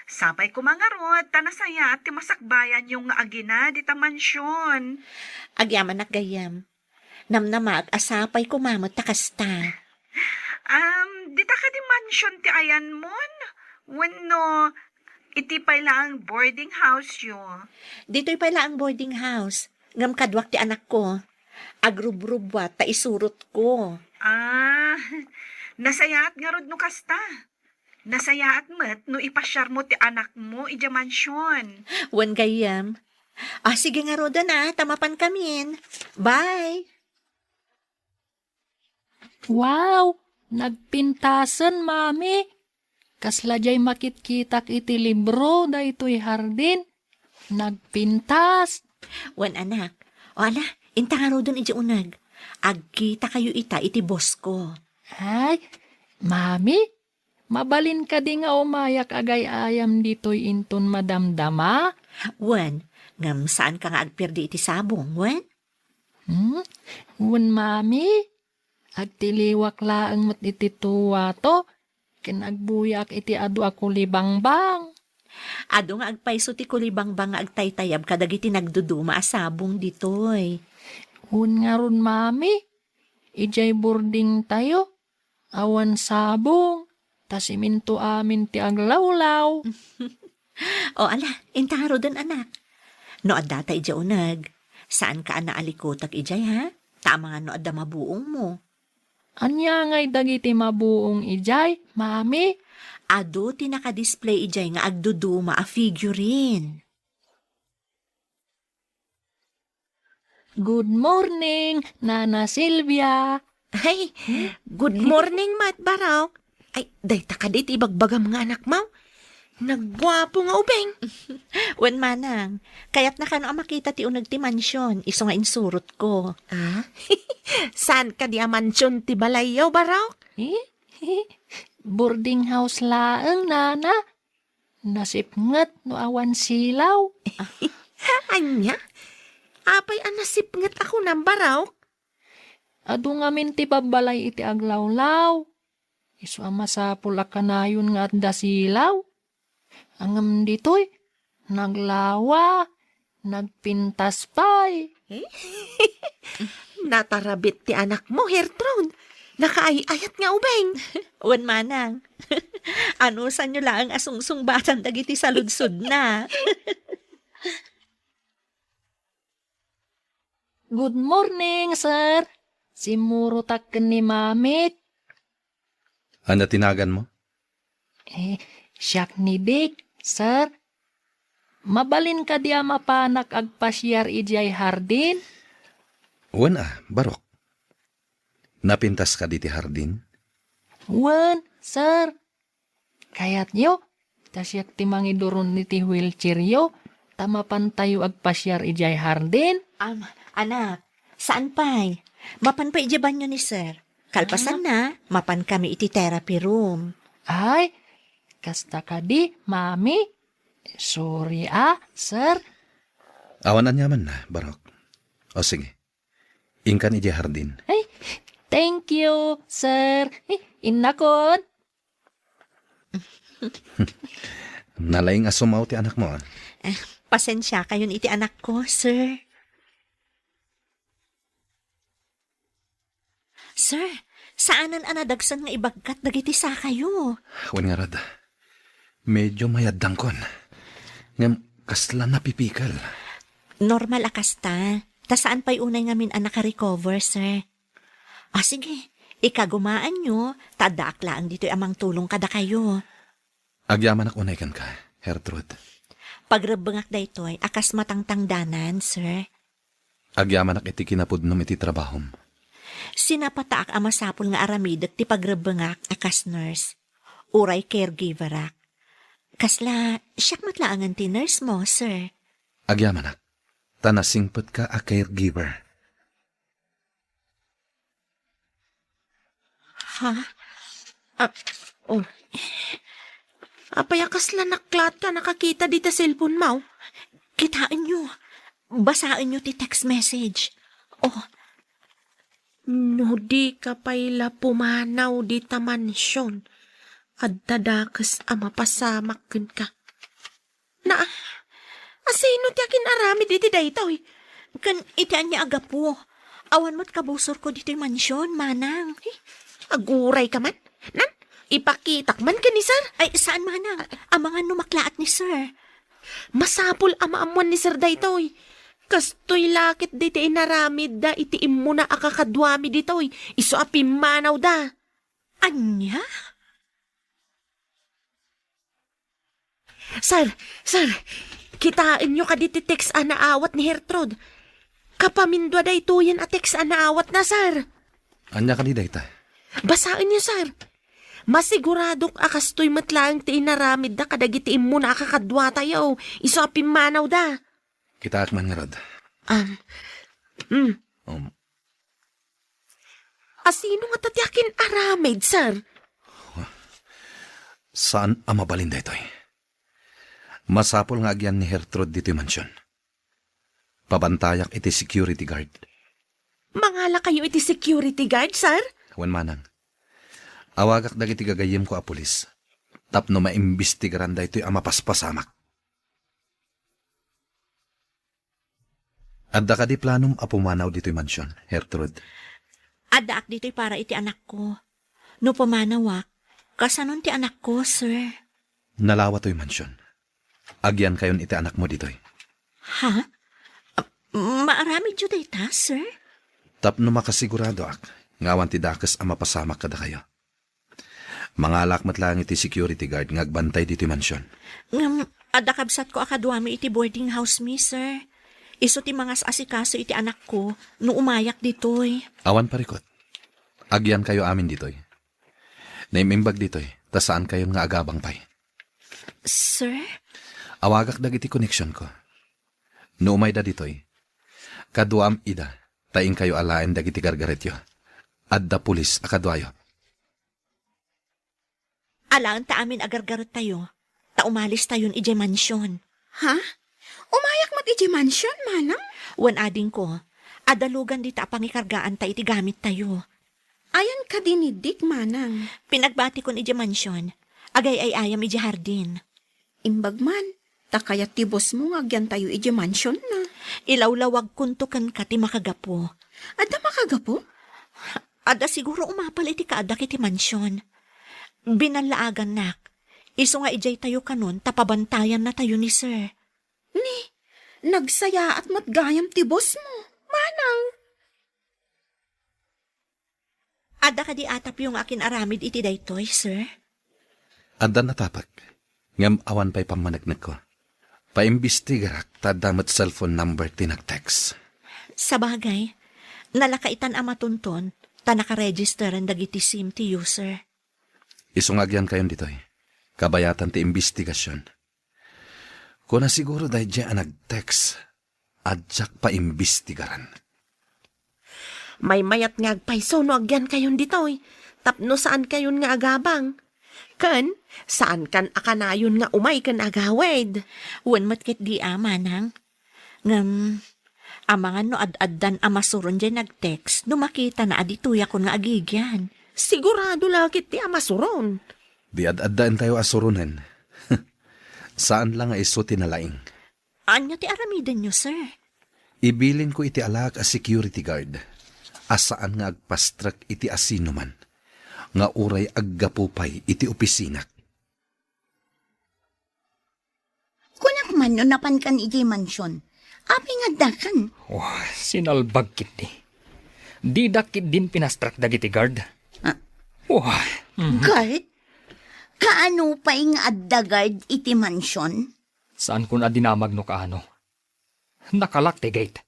Sapay koma ngarud, ta nasayaat ti masakbayanyo nga agina dita mansion. Agyamanak, gayyem. Namnamaak a sapay koma met ta kasta. Um, dita kadi mansion ti ayanmon? Wenno iti pay laeng boarding house yo? Ditoy pay laeng boarding house. Ngem kaduak ti anakko. Agrubrubbuat ta isurotko. Ah, nasayaat ngarud no kasta. Nasayaat met no ipasiarmo ti anakmo idiay mansion. Wen gayyem. Ah, sige ngaruden a, ta mapankamin. Bye! Wow! Nagpintasen, Mami. Kasla diay makitkitak iti libro daytoy hardin. Nagpintas. Wen, anak. O ala, inta ngaruden idiay uneg. Agkitakayo ita iti boss ko. Ay, Mami, mabalin kadi nga umayak agay-ayam ditoy inton madamdama? Wen, ngem saanka nga agperdi iti sabong, wen? Hmm? Wen, Mami, agtiliwak laeng met iti tuwato, ken agbuyaak iti adu a kulibangbang. Adu nga agpayso ti kulibangbang nga agtaytayab kadagiti nagduduma a sabong ditoy. Wen ngarud, Mami, idiay boardingtayo, awan sabong, ta siminto amin ti aglawlaw. O ala, inta ngaruden, anak. No addata idiay uneg, saanka a naalikutek idiay, ha? Ta amangan no adda mabuongmo. Ania ngay dagiti mabuong idiay, Mami? Adu ti nakadisplay idiay nga agduduma a figurine. Good morning, Nana Silvia. Ay, good morning met, Barok. Ay, dayta kadi ti ibagbagam nga anakmo? Nagguapo nga ubing. Wen manang, kayatna kano a makita ti uneg ti mansion, isu nga insurotko. Ah? Saan kadi a mansion ti balayyo, Barok? Eh? Boarding house laeng, Nana. Nasipnget no awan silaw. Ania? Apay a nasipnget a kunam, Barok? Adu ngamin ti babbalay iti aglawlaw. Isu a masapul a kanayon nga adda silaw. Ngem ditoy, naglawa, nagpintas pay. Eh? Natarabit ti anakmo, Gertrude. Nakaay-ayat nga ubing. Wen manang. Anusanyo laeng a sungsungbatan dagiti saludsodna. Good morning, sir. Simmurotak ken ni Mamik. Ania ti naganmo? Eh, siak ni Dick, sir. mabalin kadi a mapanak agpasiar idiay hardin? Wen a, Barok. Napintas kadi ti hardin? Wen, sir. Kayatyo, ta siak ti mangiduron iti wheelchairyo, ta mapantayo agpasiar idiay hardin? Am, anak, saan pay? Mapan pay idiay banyo ni sir. Kalpasanna, mapan kami iti therapy room. Ay, kasta kadi, mami. Sorry a, sir. Awan aniamanna, Barok. O sige, inkan idiay hardin. Ay, thank you, sir. Eh, innakon. Nalaing a sumaw ti anakmo, a. Eh, pasensiakayon iti anakko, sir. Sir, saanen a nadagsen nga ibagkat dagiti sakayo. Wen ngarud, medyo mayaddangkon. Ngem kasla napipikel. Normal a kasta. Ta saan pay unay ngamin a nakarecover, sir. Ah, sige, ikagumaanyo, ta addaak laeng ditoy a mangtulong kadakayo. Agyamanak unay kenka, Gertrude. Pagrebbengak daytoy a kas matangtangdanan, sir. Agyamanak iti kinapudnom iti trabahom. Sinapataak a masapul nga aramidek ti pagrebbengak a kas nurse. Uray caregiverak. Kasla, siak met laengen ti nurse mo, sir. Agyamanak, ta nasingpetka a caregiver. Ha? Ah, oh. Apay a kasla naklaat ka nakakita dita cellphone mo? Kitaenyo. Basaenyo ti text message. Oh. No di ka pay la pumanaw dita mansion, adda dakes a mapasamak kenka. Na, asino ti akin-aramid iti daytoy? Ken iti ania a gapu? Awan met kabusorko ditoy mansion, manang. Eh, aguray ka man? Nan, ipakitak man ken ni sir? Ay, saan, manang. Amangan no maklaat ni sir. Masapul a maammuan ni sir daytoy. Kastoy la ket diti inaramidda iti immuna a kakaduami ditoy, isu a pimmanawda. Ania? Sir, sir, kitaenyo kadi ti text a naawat ni Gertrude? Kapamindua daytoyen a text a naawatna, sir. Ania kadi dayta? Basaenyo, sir. Masiguradok a kastoy met laeng ti inaramidda kadagiti immuna a kakaduatayo, isu a pimmanawda. Kitaak man ngarud. Um, mm. Um, Asino ngata ti akin-aramid, sir? Saan a mabalin daytoy. Masapul nga agyan ni Gertrude ditoy mansion. Pabantayak iti security guard. Mangalakayo iti security guard, sir? Wen manang. Awagak dagiti gagayyemko a pulis tapno maimbestigaran daytoy a mapaspasamak. Adda kadi planom a pumanaw ditoy mansion, Gertrude? Addaak ditoy para iti anakko. No pumanawak, kasanon ti anakko, sir? Nalawa toy mansion. Agyankayon iti anakmo ditoy. Ha? Ah, maaramidyo dayta, sir? Tapno makasiguradoak nga awan ti dakes a mapasamak kadakayo. Mangalak met laeng iti security guard nga agbantay ditoy mansion. Ngem, adda kabsatko a kaduami iti boarding house mi, sir. Isu ti mangas-asikaso iti anakko no umayak ditoy. Awan parikut. Agyankayo amin ditoy. Naim-imbag ditoy, ta saankayon nga agabang pay. Sir? Awagak dagiti koneksionko. No umayda ditoy, kaduam ida, ta inkayo alaen dagiti gargaretyo. Adda pulis a kaduayo. Alaen ta amin a gargarettayo, ta umalistayon idiay mansion. Ha? Umayak met idiay mansion, manang? Wen adingko, adda lugan dita a pangikargaanta iti gamittayo. Ayan kadi ni Dick, manang? Pinagbatikon idiay mansion, agay-ay-ayam idiay hardin. Imbag man, ta kayat ti boss mo nga agyantayo idiay mansion na. Ilawlawagkonto kenka ti makagapu. Adda makagapu? Adda siguro umapal iti kaaddak iti mansion. Binallaagannak. Isu nga idiay tayo kanon ta pabantayannatayo ni sir. Ni, nagsayaat met gayam ti boss mo, manang. Adda kadi atapyo nga akin-aramid iti daytoy, sir? Adda natapek, ngem awan pay pammaneknekko. Paimbestigarak ta adda met cellphone number ti nag-text. Sabagay, nalakaitan a matunton ta nakaregisteren dagiti sim ti user. Isu nga agyankayon ditoy, kabayatan ti imbestigasion. Kuna siguro daydiay a nag-text, a diak paimbestigaran. Maymayat nga agpayso no agyankayon ditoy, tapno saankayon nga agabang. Ken, saankan a kanayon nga umay ken agawid. Wen met ketdi a, manang. Ngem, amangan no ad-addan a masuron diay nag-text no makitana a ditoyakon nga agigyan. Sigurado la ketdi a masuron. Di ad-addaentayo a suronen. Saan la nga isu ti nalaing. Ania ti aramidenyo, sir? Ibilinko iti alaak a security guard a saan nga agpastrek iti asinoman nga uray aggapu pay iti opisinak. Kunak man no napankan idiay mansion. Apay nga addakan? Oh, sinalbag ketdi. Didak ketdin pinastrek dagiti guard. Ah. Oh, mhm. Guard? Kaano pay nga adda guard iti mansion? Saankon a dinamag no kaano. Nakalak ti gate.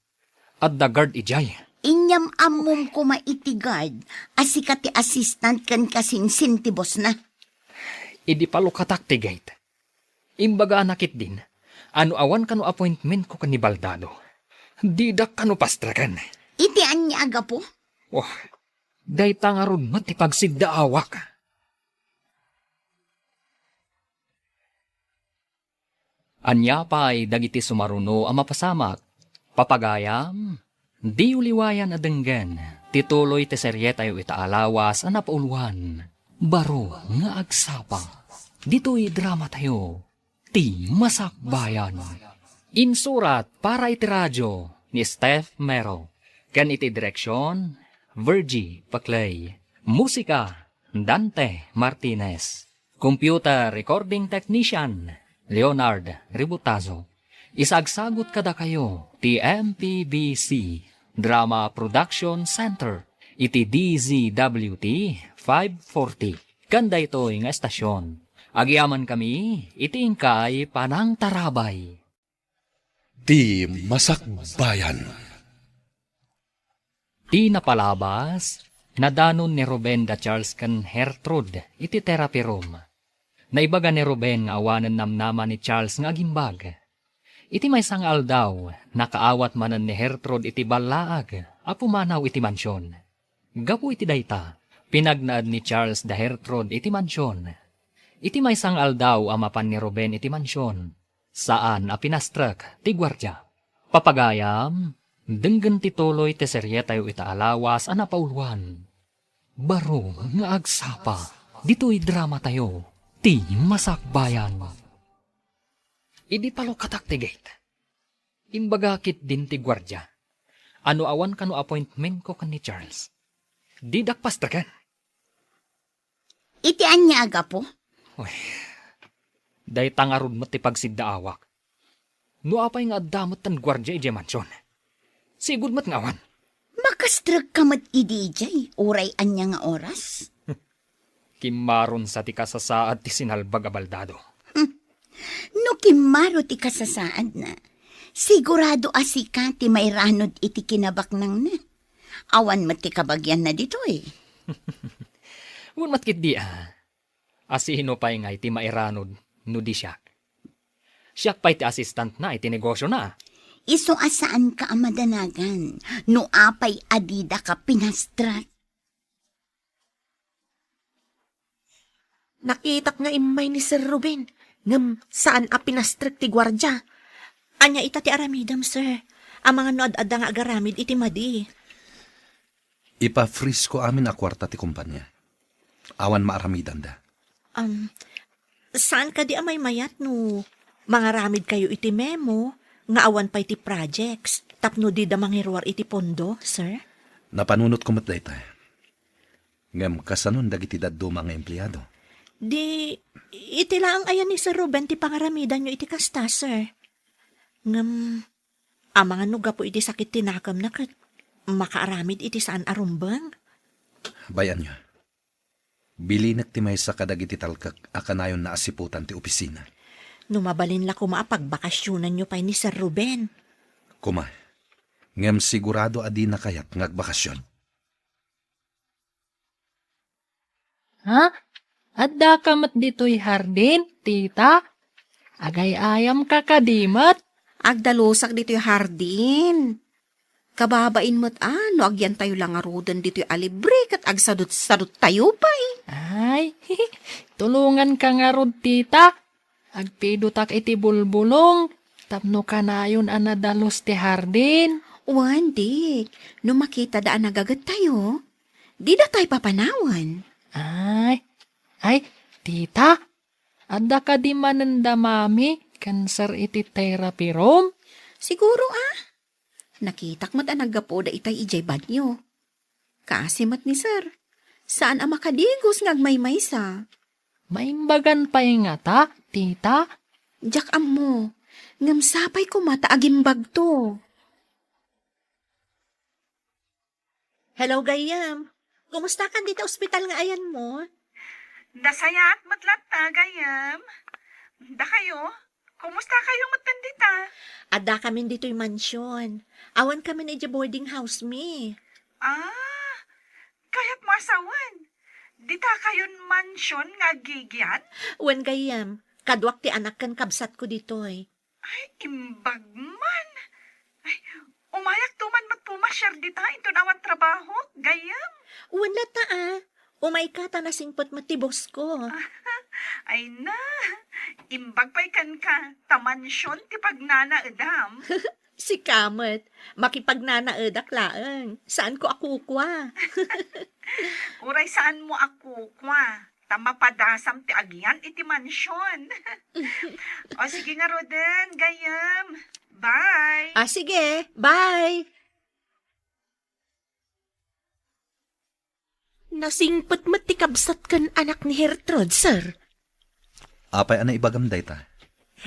Adda guard idiay. Inyam-ammom koma iti guard a sika ti assistant ken kasinsin ti bossna. Idi palukatak ti gate, imbagana ketdin a no awan kano appointmentko ken ni Baldado, didak kano pastreken. Iti ania a gapu? Oh, dayta ngarud met ti pagsiddaawak. Ania pay dagiti sumaruno a mapasamak? Papagayam, diyo liwayan a denggen ti tuloy ti serietayo ita a lawas a napauluan, Baro nga Agsapa. Ditoy dramatayo, Ti Masakbayan. Insurat para iti radio ni Steph Mero, ken iti direksion, Virgie Paclay. Musika, Dante Martinez. Computer recording technician, Leonard Ributazo. Isagsagut kadakayo ti M P B C Drama Production Center iti D Z W T five forty. Ken daytoy nga estasion, agyamankami iti inkay panangtarabay. Ti Masakbayan. Ti napalabas, nadanon ni Ruben da Charles ken Gertrude iti therapy room. Naibaga ni Ruben nga awanen namnama ni Charles nga agimbag. Iti maysa nga aldaw, nakaawat manen ni Gertrude iti ballaag a pumanaw iti mansion. Gapu iti dayta, pinagnaed ni Charles da Gertrude iti mansion. Iti maysa nga aldaw a mapan ni Ruben iti mansion, saan a pinastrek ti guardia. Papagayam, denggen ti tuloy ti serietayo ita a lawas a napauluan. Baro nga agsapa, ditoy dramatayo, Ti Masakbayan. Idi palukatak ti gate, imbaga ketdin ti guardia a no awan kano appointmentko ken ni Charles, didak pastreken. Iti ania a gapu? Uy, dayta ngarud met ti pagsiddaawak. No apay nga adda met ti guardia idiay mansion, sigud met nga awan. Makastrekka met idi idiay, uray ania nga oras? Kimmaron sa ti kasasaad ti sinalbag a baldado. Hmm. No kimmaro ti kasasaadna, sigurado a sika ti mairanod iti kinabaknangna. Awan met ti kabagianna ditoy. Wen met ketdi a. Asino pay ngay ti mairanod no di siak? Siak pay ti assistantna iti negosiona. Isu a saanka a madanagan no apay a didaka pinastrek. Nakitak nga immay ni Sir Ruben, ngem saan a pinastrek ti guardia. Ania ita ti aramidem, sir? Amangan no ad-adda nga agaramid iti madi. Ipa-freeze ko amin a kuarta ti kompania. Awan maaramidanda. Um, saan kadi a maymayat no mangaramidkayo iti memo nga awan pay ti projects tapno dida mangiruar iti pondo, sir? Napanunotko met dayta. Ngem kasanon dagiti dadduma nga empleado? Di, iti laeng aya ni Sir Ruben ti pangaramidanyo iti kasta, sir. Ngem, amangan no gapu iti sakit ti nakemna ket makaaramid iti saan a rumbeng? Bay-anyo. Bilinek ti maysa kadagiti talkek a kanayon naasiputan ti opisina. No mabalin la koma a pagbakasionanyo pay ni Sir Ruben. Koma, ngem sigurado a dina kayat nga agbakasion. Ha? Addaka met ditoy hardin, tita? Agay-ayamka kadi met? Agdalusak ditoy hardin. Kababain met a, no agyantayo la ngaruden ditoy a libre ket agsadut-saduttayo pay. Ay, tulonganka ngarud, tita. Agpidotak iti bulbulong tapno kanayon a nadalus ti hardin. Wen, di. No makitada a nagagettayo, dida tay papanawen. Ay, ay, tita, adda kadi manen da mami ken sir iti therapy room? Siguro, ah. Nakitak met a naggapuda itay idiay banyo. Kaasi met ni sir. Saan a makadigos nga agmaymaysa. Maimbagan pay ngata, tita? Diak ammo. Ngem sapay koma ta agimbagto. Hello, gayyem. Kumustakan dita ospital nga ayanmo? Nasayaat met latta, gayyem. Dakayo? Kumusta kayo met dita? Adda kamin ditoy mansion. Awan kamin idiay boarding house mi. Ah, kayatmo a sawen. Dita kayon mansion nga agigian? Wen, gayyem, kaduak ti anak ken kabsatko ditoy. Ay, imbag man. Ay, umayak to man met pumasiar dita inton awan trabaho, gayyem. Wen latta a. Umayka ta nasingpet met ti boss ko. Ay na, imbag pay kenka, ta mansion ti pagnanaedam. Sika met, makipagnanaedak laeng. Saanko a kukua. Uray saanmo a kukua, ta mapadasam ti agian iti mansion. O sige ngaruden, gayyem. Bye. Ah, sige. Bye. Nasingpet met ti kabsat ken anak ni Gertrude, sir. Apay a naibagam dayta?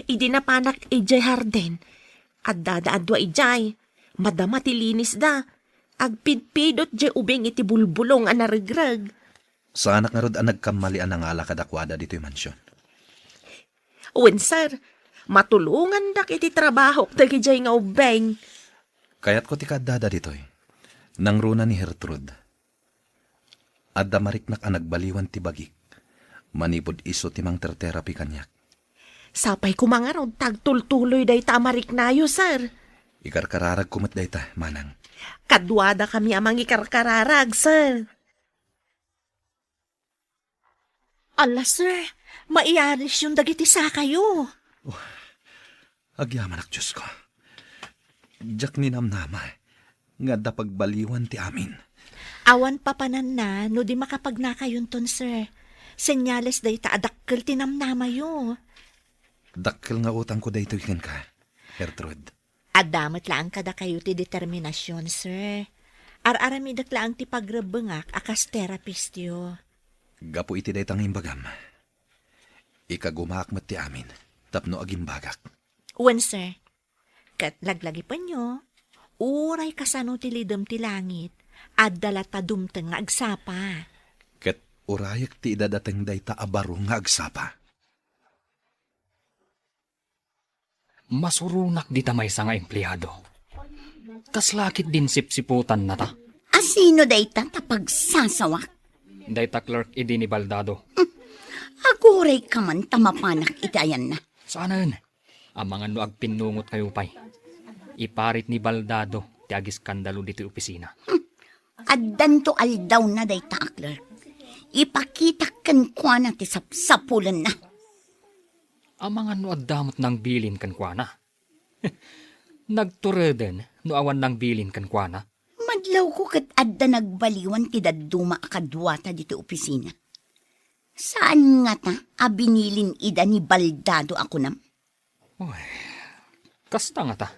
Idi napanak idiay hardin, addada a dua idiay. Madama ti linisda. Agpidpidot diay ubing iti bulbulong a naregreg. Saanak ngarud a nagkammali a nangala kadakuada ditoy mansion. Wen, sir, matulongandak iti trabahok dagidiay nga ubbing. Kayatko ti kaaddada ditoy. Nangruna ni Gertrude. Adda mariknak a nagbaliwan ti bagik. Manipud isu ti mangterterapi kaniak. Sapay koma ngarud ta agtultuloy dayta a mariknayo, sir. Ikarkararagko met dayta, manang. Kaduadakami a mangikarkararag, sir. Ala, sir, maiarisyon dagiti sakayo. Oh, agyamanak, Diosko. Diak ninamnama nga adda pagbaliwan ti amin. Awan papananna no di makapagnakayonton, sir. Senyales dayta a dakkel ti namnamayo. Dakkel nga utangko daytoy kenka, Gertrude. Adda met laeng kadakayo ti determinasion, sir. Ar-aramidek laeng ti pagrebbengak a kas terapistyo. Gapu iti dayta nga imbagam, ikagumaak met ti amin tapno agimbagak. Wen, sir. Ket laglagipenyo, uray kasano ti lidem ti langit, adda latta dumteng nga agsapa. Ket urayek ti idadateng dayta a baro nga agsapa. Masuronak dita maysa nga empleado. Kasla ketdin sipsiputanna ta. A sino dayta ta pagsasawak? Dayta clerk idi ni Baldado. Agurayka man ta mapanak iti ayanna. Saanen. Amangan no agpinnungotkayo pay. Iparit ni Baldado ti agiskandalo ditoy opisina. Addanto aldawna dayta a clerk. Ipakitak kenkuana ti sapsapulenna. Amangan no adda met nangbilin kenkuana. Nagtureden no awan nangbilin kenkuana. Madlawko ket adda nagbaliwan ti dadduma a kaduata ditoy opisina. Saan ngata a binilin ida ni Baldado a kunam? Oy, kasta ngata.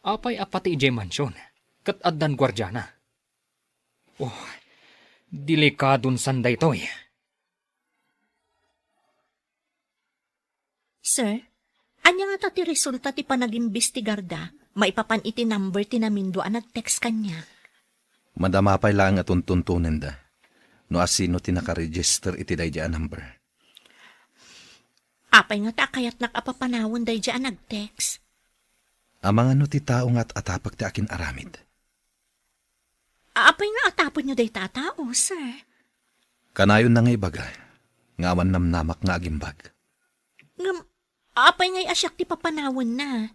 Apay a pati idiay mansion, ket addan guardiana? Oh, delikadon san daytoy. Sir, ania ngata ti resulta ti panagimbestigarda maipapan iti number ti namindua a nag-text kaniak? Madama pay laeng a tuntuntonenda no asino ti nakaregister iti daydiay a number. Apay ngata a kayatnak a papanawen daydiay a nag-text? Amangan no ti tao nga at-atapek ti akin-aramid. Apay nga atapenyo dayta a tao, sir? Kanayonna nga ibaga nga awan namnamak nga agimbag. Ngem, apay ngay a siak ti papanawenna?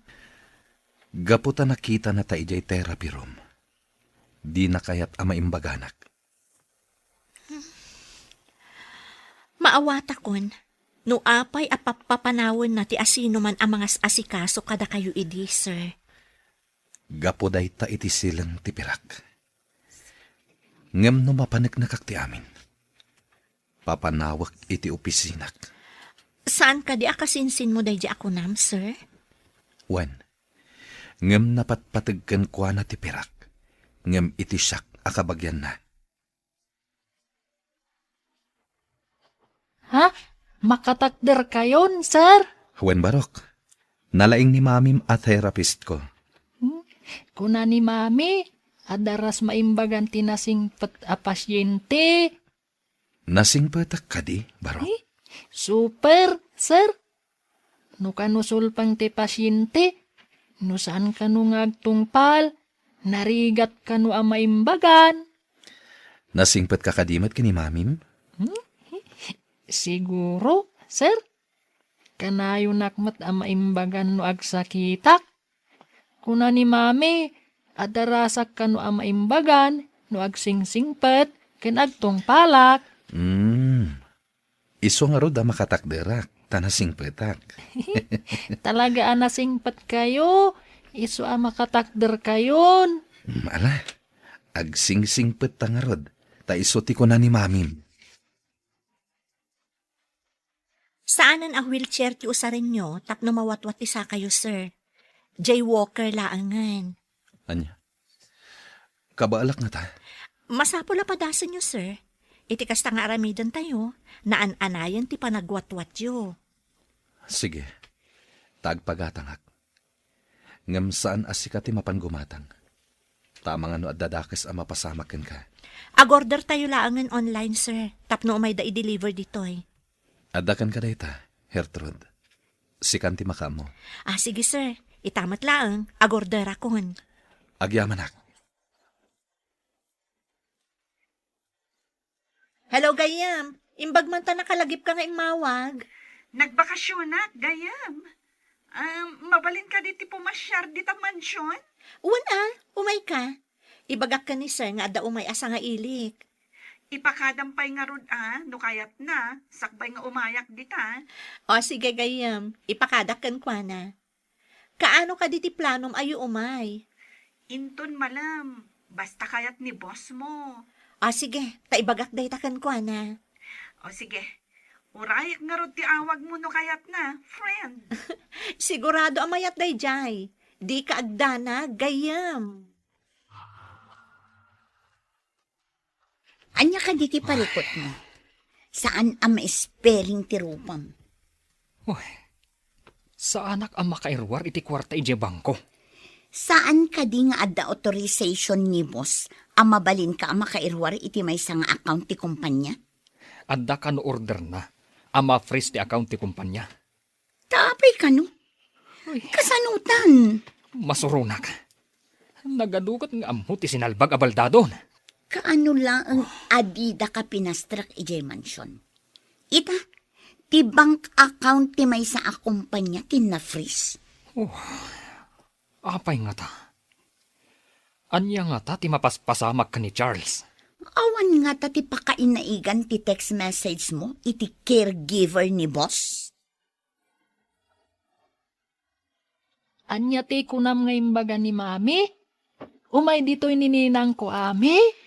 Gapu ta nakitana ta idiay therapy room, dina kayat a maimbaganak. Maawatakon no apay a pappapanawenna ti asinoman a mangas-asikaso kadakayo idi, sir. Gapu dayta iti sileng ti pirak. Ngem no mapaneknekak ti amin, papanawek iti opisinak. Saan kadi a kasinsinmo daydi a kunam, sir? Wen, ngem napatpateg kenkuana ti pirak, ngem iti siak a kabagianna. Ha? Makatakderkayon, sir? Wen, Barok. Nalaing ni Mamim a therapist ko. Hmm? Kuna ni Mami, adda ras maimbagan ti nasingpet a pasyente. Nasingpetak kadi, Barok? Eh, super, sir. No kano sulpeng ti pasyente, no saan kano nga agtungpal, narigat kano a maimbagan. Nasingpetka kadi met ken ni Mamim? Hmm? Siguro, sir. Kanayonak met a maimbagan no agsakitak. Kuna ni Mami, adda rasak kano a maimbagan no agsingsingpet ken agtungpalak. Hmm. Isu ngarud a makatakderak, ta nasingpetak. Talaga a nasingpetkayo, isu a makatakderkayon. Hmm, ala, agsingsingpetta ngarud, ta isu ti kuna ni Mamim. Saanen a wheelchair ti usarenyo tapno mawatwat ti sakayo, sir. Jay walker laengen. Ania? Kabaalak ngata? Masapul a padasenyo, sir. Iti kasta nga aramidentayo, naan-anayen ti panagwatwatyo. Sige. Ta agpagatangak. Ngem saan a sika ti mapan gumatang. Ta amangan no adda dakes a mapasamak kenka. Agordertayo laengen online, sir, tapno umayda i-deliver ditoy. Adda kenka dayta, Gertrude. Sikan ti makaammo. Ah, sige, sir. Ita met laeng, agorderakon. Agyamanak. Hello, gayyem. Imbag man ta nakalagipka nga immawag. Nagbakasionak, gayyem. Um, mabalin kadi ti pumasiar dita mansion? Wen a, umayka. Ibagak ken ni sir nga adda umay a sangailik. Ipakadam pay ngarud a, no kayatna, sakbay nga umayak dita. O, sige, gayyem. Ipakadak kenkuana. Kaano kadi ti planom a umay? Inton malem, basta kayat ni boss mo. Ah, sige, ta ibagak dayta kenkuana. O sige, urayek ngarud ti awag mo no kayatna, friend. Sigurado a mayat daydiay. Dika agdanag, gayyem. Ania kadi ti parikutmo? Saan a ma-spelling ti rupam. Uy, saanak a makairuar iti kuarta idiay bangko. Saan kadi nga adda authorization ni boss a mabalinka a makairuar iti maysa nga account ti kumpanya? Adda kano orderna a ma-freeze ti account ti kumpanya. Ta apay kano? Uy. Kasanotan? Masuronak. Nagadugat nga ammo ti sinalbag a baldadon. Kaano laeng a didaka pinastrek idiay mansion? Ita, ti bank account ti maysa a kumpanya ti na-freeze. Oh, apay ngata? Ania ngata ti mapaspasamak ken ni Charles? Awan ngata ti pakainaigan ti text message mo iti caregiver ni boss? Ania ti kunam nga imbaga ni Mami? Umay ditoy ni ninangko, Ami?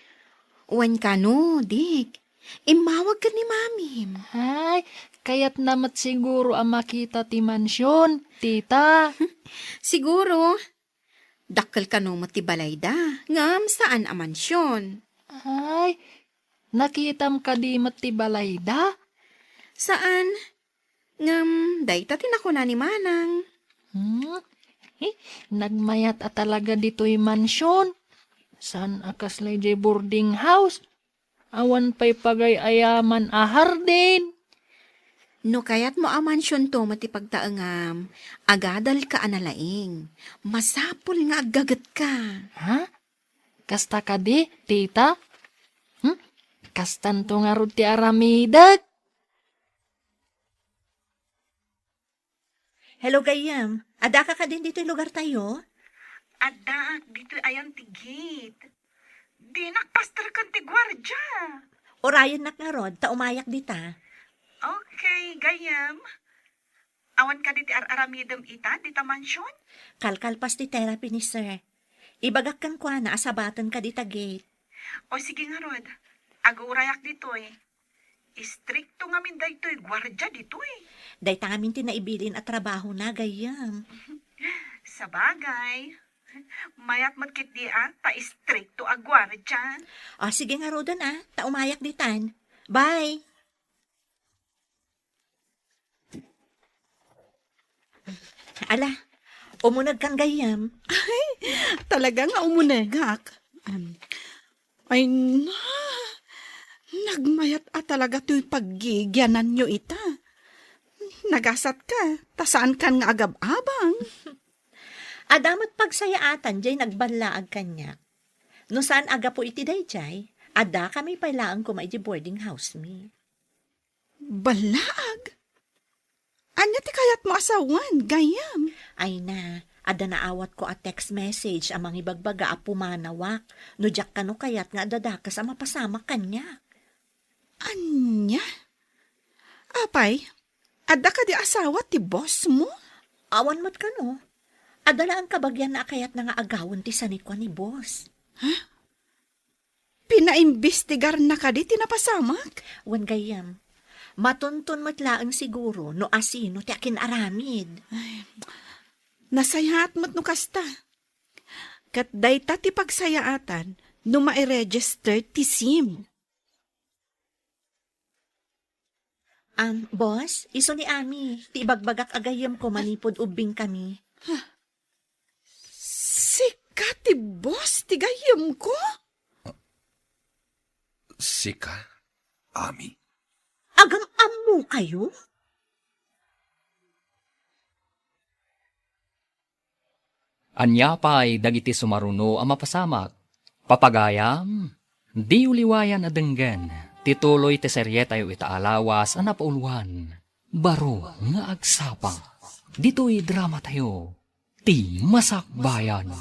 Wen kano, Dik. Immawag ken ni Mamim. Ay, kayatna met siguro a makita ti mansion, tita. Siguro. Dakkel kano met ti balayda, ngem saan a mansion. Ay, nakitam kadi met ti balayda? Saan. Ngem dayta ti nakuna ni Manang. Hmm? He, nagmayat a talaga ditoy mansion. Saan a kasla idiay boarding house? Awan pay pagay-ayaman a hardin. No kayatmo a mansionto met ti pagtaengam, agadalka a nalaing. Masapul nga aggagetka. Ha? Kasta kadi, tita? Hmm? Kastanto ngarud ti aramidek? Hello, gayyem. Addaka kadin ditoy lugartayo? Addaak ditoy ayan ti gate. Dinak pasterken ti guardia. Urayennak ngarud, ta umayak dita. Okay, gayyem. Awan kadi ti ar-aramidem ita, dita mansion? Kalkalpas ti therapy ni sir. Ibagak kenkuana a sabatenka dita gate. O sige ngarud, agurayak ditoy. Istrikto ngamin daytoy guardia ditoy. Dayta ngamin ti naibilin a trabahona, gayyem. Sabagay. Mayat met ketdi a, ta istrikto a guardia. O, sige ngaruden a, ta umayak ditan. Bye! Ala, umunegkan gayyem. Talaga nga umunegak. Am, ay na, nagmayat a talaga toy paggigiananyo ita. Nagasatka, ta saankan nga agab-abang. Adda met pagsayaatan jay nagballaag kaniak. No saan a gapu iti dayjay, addakami pay laeng koma iti boarding house mi. Ballaag? Ania ti kayatmo a sawen, gayyem? Ay na, adda naawatko a text message a mangibagbaga a pumanawak no diak kano kayat nga addadakes a mapasamak kaniak. Ania? Apay, adda kadi asawa ti boss mo? Awan met kano. Adda laeng kabagianna a kayatna nga agawen ti sanikua ni boss. Pinaimbestigarna kadi ti napasamak? Wen gayyem, matunton met laeng siguro no asino ti akin-aramid. Ay, nasayaat met no kasta. Ket dayta ti pagsayaatan no mairegister ti sim. Am, boss, isu ni Ami, ti ibagbagak a gayyemko manipud ubbingkami. Sika ti boss ti gayyemko? Sika, Ami? Agam-ammokayo? Ania pay dagiti sumaruno a mapasamak? Papagayam, diyo liwayan a denggen ti tuloy ti serietayo ita a lawas a napauluan, Baro nga Agsapa. Ditoy dramatayo, Ti Masakbayan.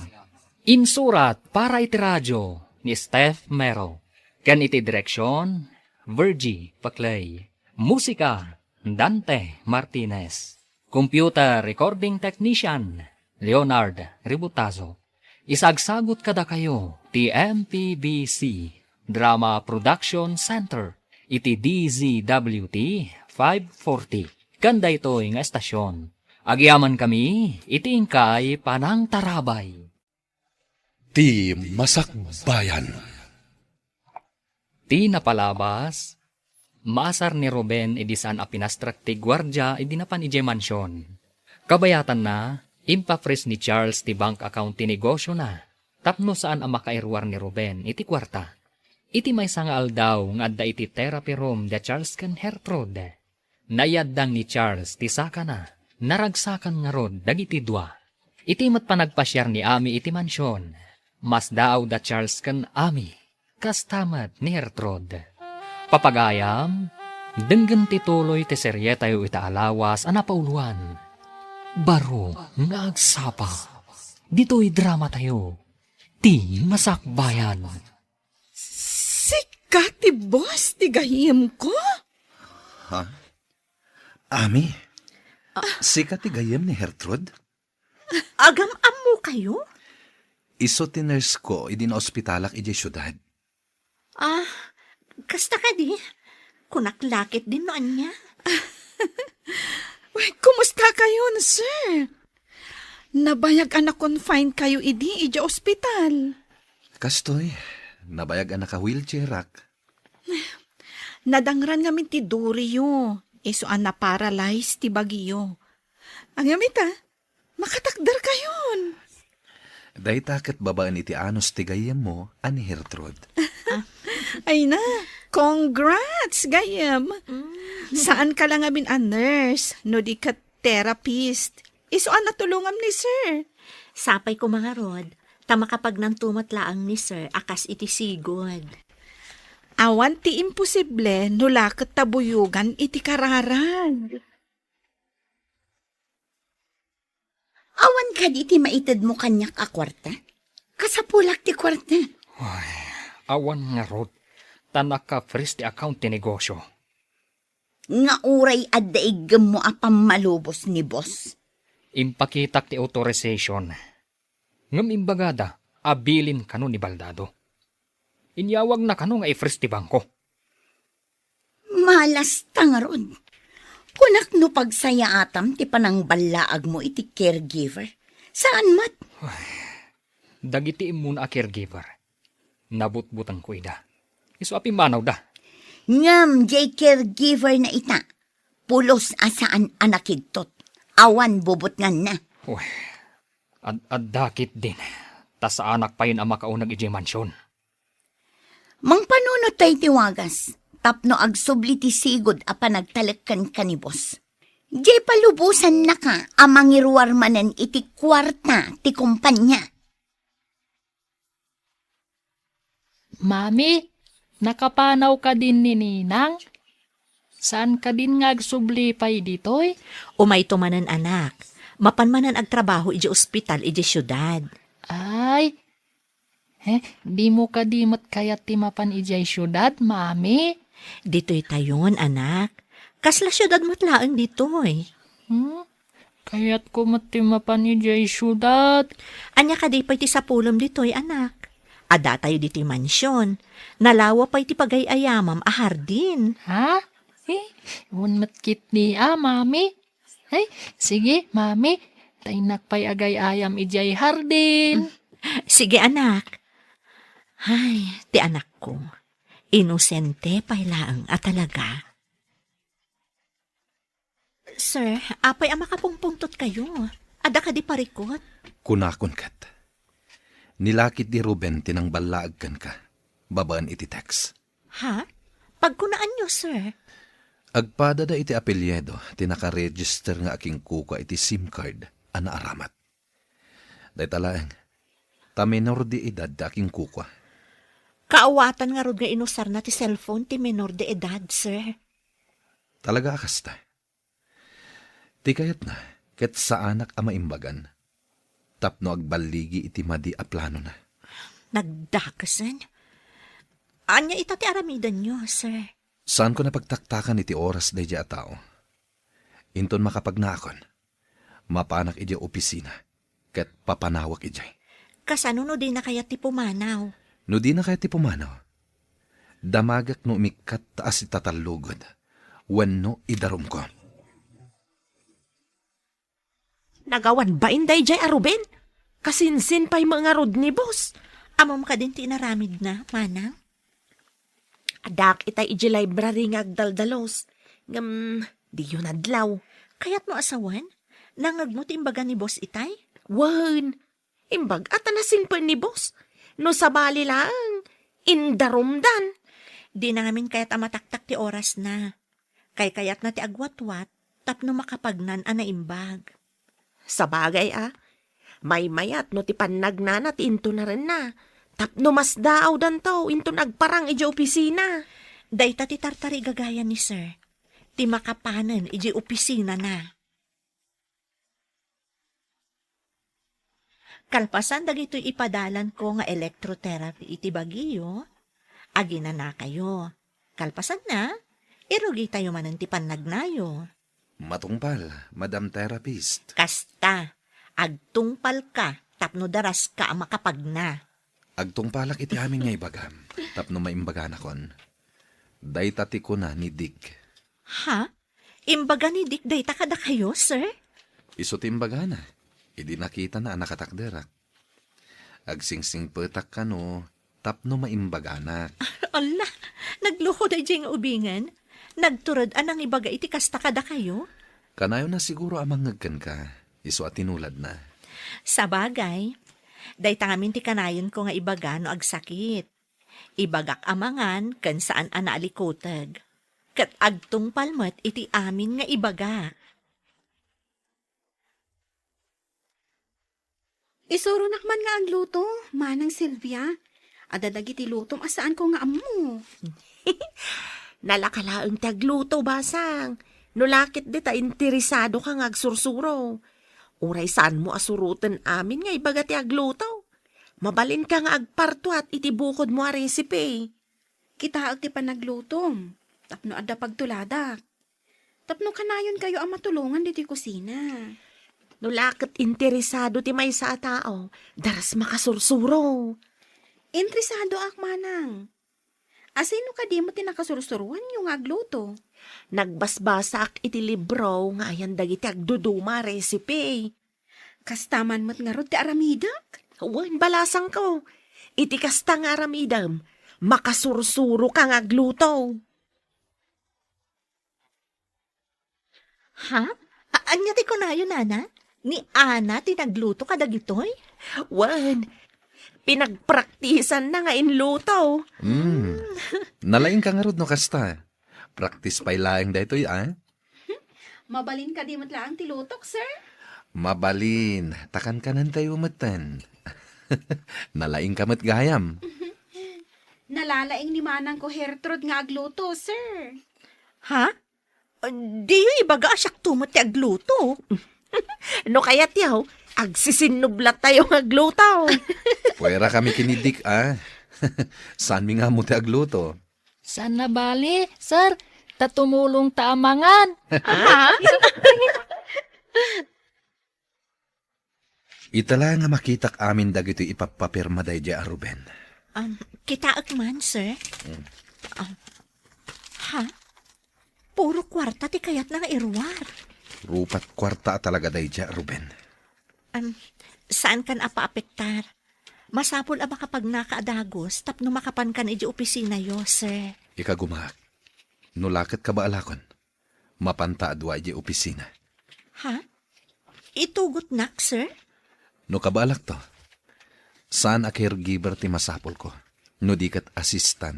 Insurat para iti radio ni Steph Mero, ken iti direksion, Virgie Paclay. Musika, Dante Martinez. Computer recording technician, Leonard Ributazo. Isagsagut kadakayo ti M P B C Drama Production Center iti D Z W T five forty. Ken daytoy nga estasion, agyamankami iti inkay panangtarabay. Ti Masakbayan. Ti napalabas, maasar ni Ruben idi saan a pinastrek ti guardia idi napan idiay mansion. Kabayatanna, impapris ni Charles ti bank account ti negosiona tapno saan a makairuar ni Ruben iti kuarta. Iti maysa nga aldaw nga adda iti therapy room da Charles ken Gertrude, naiyaddang ni Charles ti sakana. Naragsakan ngarud dagiti dua. Iti met panagpasiar ni Ami iti mansion, masdaaw da Charles ken Ami, kasta met ni Gertrude. Papagayam, denggen ti tuloy ti serietayo ita a lawas a napauluan, Baro nga Agsapa. Ditoy dramatayo, Ti Masakbayan. Sika ti boss ti gayyemko? Ha? Ami? Sika ti gayyem ni Gertrude? Agam-ammokayo? Isu ti nurse ko idi naospitalak idiay siudad. Ah, kasta kadi? Kunak la ketdin no ania. Uy, kumusta kayon, sir? Nabayag a na-confine kayo idi idiay ospital. Kastoy, nabayag a naka-wheelchairak. Nadangran ngamin ti duriyo, isu a na-paralyze ti bagiyo. Ngem ita, makatakderkayon. Dayta ket babaen iti anus ti gayyemmo a ni Gertrude. Ay na, Congrats, gayyem! Mm. Saanka la ngamin a nurse, no di ket therapist. Isu a natulongam ni sir. Sapay koma ngarud, ta makapagnanto met laeng ni sir a kas iti sigud. Awan ti imposible no la ket ta buyogan iti kararag. Awan kadi ti maitedmo kaniak a kuarta? Kasapulak ti kuarta. Ay, awan ngarud, ta naka-freeze ti account ti negosyo. Nga uray adda iggemmo a pammalubos ni boss. Impakitak ti authorization. Ngem imbagada a bilin kano ni Baldado. Inyawagna kano nga i-freeze ti bangko. Malasta ngarud. Kunak no pagsayaatam ti panangballaagmo iti caregiver. Saan met? Dagiti immuna a caregiver, nabutbutengko ida. Isu a pimmanawda. Ngem diay caregiver na ita, pulos a saan a nakigtot. Awan bubutnganna. Uy, ad-, adda ketdin. Ta saanak payen a makauneg idiay mansion. Mangpanunot tayo ti wagas, tapno agsubli ti sigud a panagtalek kenka ni boss. Diay palubosannaka a mangiruar manen iti kuarta ti kumpanya. Mami, nakapanawka din ni Ninang? Saan kadin nga agsubli pay ditoy? Umayto manen, anak. Mapan manen agtrabaho idiay ospital idiay siudad. Ay, eh, dimo kadi met kayat ti mapan idiay siudad, Mami? Ditoy tayon, anak. Kasla siudad met laeng ditoy. Hmm? Kayatko met ti mapan idiay siudad. Ania kadi pay ti sapulem ditoy, anak? Adda tayo ditoy mansion. Nalawa pay ti pagay-ayamam a hardin. Ha? Eh, wen met ketdi a, Mami. Ay, sige, Mami. Ta innak pay agay-ayam idiay hardin. Sige, anak. Ay, ti anakko. Inosente pay laeng a talaga. Sir, apay a makapungpungtot kayo? Adda kadi parikut? Kunakon ket, ni la ketdi Ruben ti nangballaag kenka, babaen iti text. Ha? Pagkunaanyo, sir? Agpadada iti apelyido ti nakaregister nga akinkukua iti SIM card a naaramat. Dayta laeng, ta menor de edad ti akinkukua. Kaawatan ngarud nga inusarna ti cellphone ti menor de edad, sir. Talaga a kasta? Ti kayatna, ket saanak a maimbagan, tapno agballigi iti madi a planona. Nagdakesen? Ania ita ti aramidenyo, sir? Saanko napagtaktakan iti oras daydiay a tao. Inton makapagnaakon, mapanak idiay opisina, ket papanawak idiay. Kasano no dina kayat ti pumanaw? No dina kayat ti pumanaw, damagak no umikkat ta asitatallogen wenno idarumko. Nagawan bain daydiay a Ruben? Kasinsin pay met ngarud ni boss. Ammom kadin ti inaramidna, manang? Addaak itay idiay library nga agdaldalos. Ngem, diyo nadlaw. Kayatmo a sawen? Nangngegmo ti imbaga ni boss itay? Wen, imbag-at a nasingpet ni boss. No sabali laeng, indarumdan. Dina ngamin kayat a mataktak ti orasna. Kaykayatna ti agwatwat tapno makapagnan a naimbag. Sabagay a, maymayat no ti pannagnana ti intunarenna, tapno masdaawdanto inton agparang idiay opisina. Dayta ti tartarigagayan ni sir, ti makapanen idiay opisinana. Kalpasan dagitoy ipadalanko nga electrotherapy iti bagiyo, aginanakayo. Kalpasanna, irugitayo manen ti pannagnayo. Matungpal, Madam Therapist. Kasta, agtungpalka tapno daraska a makapagna. Agtungpalak iti amin nga ibagam, tapno maimbaganakon. Dayta ti kuna ni Dick. Ha? Imbaga ni Dick dayta kadakayo, sir? Isu ti imbagana, idi nakitana a nakatakderak. Agsingsingpetak kano tapno maimbaganak. Ala, nagluko daydiay nga ubingen. Nagtured a nangibaga iti kasta kadakayo? Kanayonna siguro a mangngeg kenka, isu a tinuladna. Sabagay, dayta ngamin ti kanayonko nga ibaga no agsakit. Ibagak a mangan ken saan a naalikuteg. Ket agtungpal met iti amin nga ibagak. Isuronak man nga agluto, Manang Silvia. Adda dagiti lutom a saanko nga ammo. Nalaka laeng ti agluto, basang. No la ket dita interesadoka nga agsursuro. Uray saanmo a suroten amin nga ibaga ti agluto. Mabalinka nga agpartuat iti bukodmo a recipe. Kitaek ti panaglutom, tapno adda pagtuladak. Tapno kanayonkayo a matulongan ditoy kusina. No la ket interesado ti maysa a tao, daras makasursuro. Interesadoak, Manang. Asino kadi met ti nakasursuroanyo nga agluto? Nagbasbasaak iti libro nga ayan dagiti agduduma a recipe. Kasta man met ngarud ti aramidek? Wen, balasangko. Iti kasta nga aramidem, makasursuroka nga agluto. Ha? A-, ania ti kunayo, Nana? Ni Ana ti nagluto kadagitoy? Wen, pinagpraktisanna nga inluto. Hmm. Nalaingka ngarud no kasta. Practice pay laeng daytoy, a? Mabalin kadi met laeng ti lutok, sir? Mabalin. Ta kankanentayo metten. Nalaingka met gayam. Nalalaing ni manangko Gertrude nga agluto, sir. Ha? Diyo ibaga a siakto met ti agluto. No kayatyo, agsisinnublatayo nga agluto. Puwera kami ken ni Dick, a. Saanmi nga ammo ti agluto. Saan a bale, sir, ta tumulong ta a mangan. Ita la nga makitak amin dagitoy ipappapirma daydiay a Ruben. Um, kitaek man, sir. Mm. Um, ha? Puro kuarta ti kayatna nga iruar. Rupat kuarta a talaga daydiay a Ruben. Um, saankan a paapektar. Masapul a makapagnaka a dagus tapno makapankan idiay opisinayo, sir. Ikagumaak. No la ket kabaalakon, mapanta a dua idiay opisina. Ha? Itugotnak, sir? No kabaalakto, saan a caregiver ti masapulko, no di ket assistant.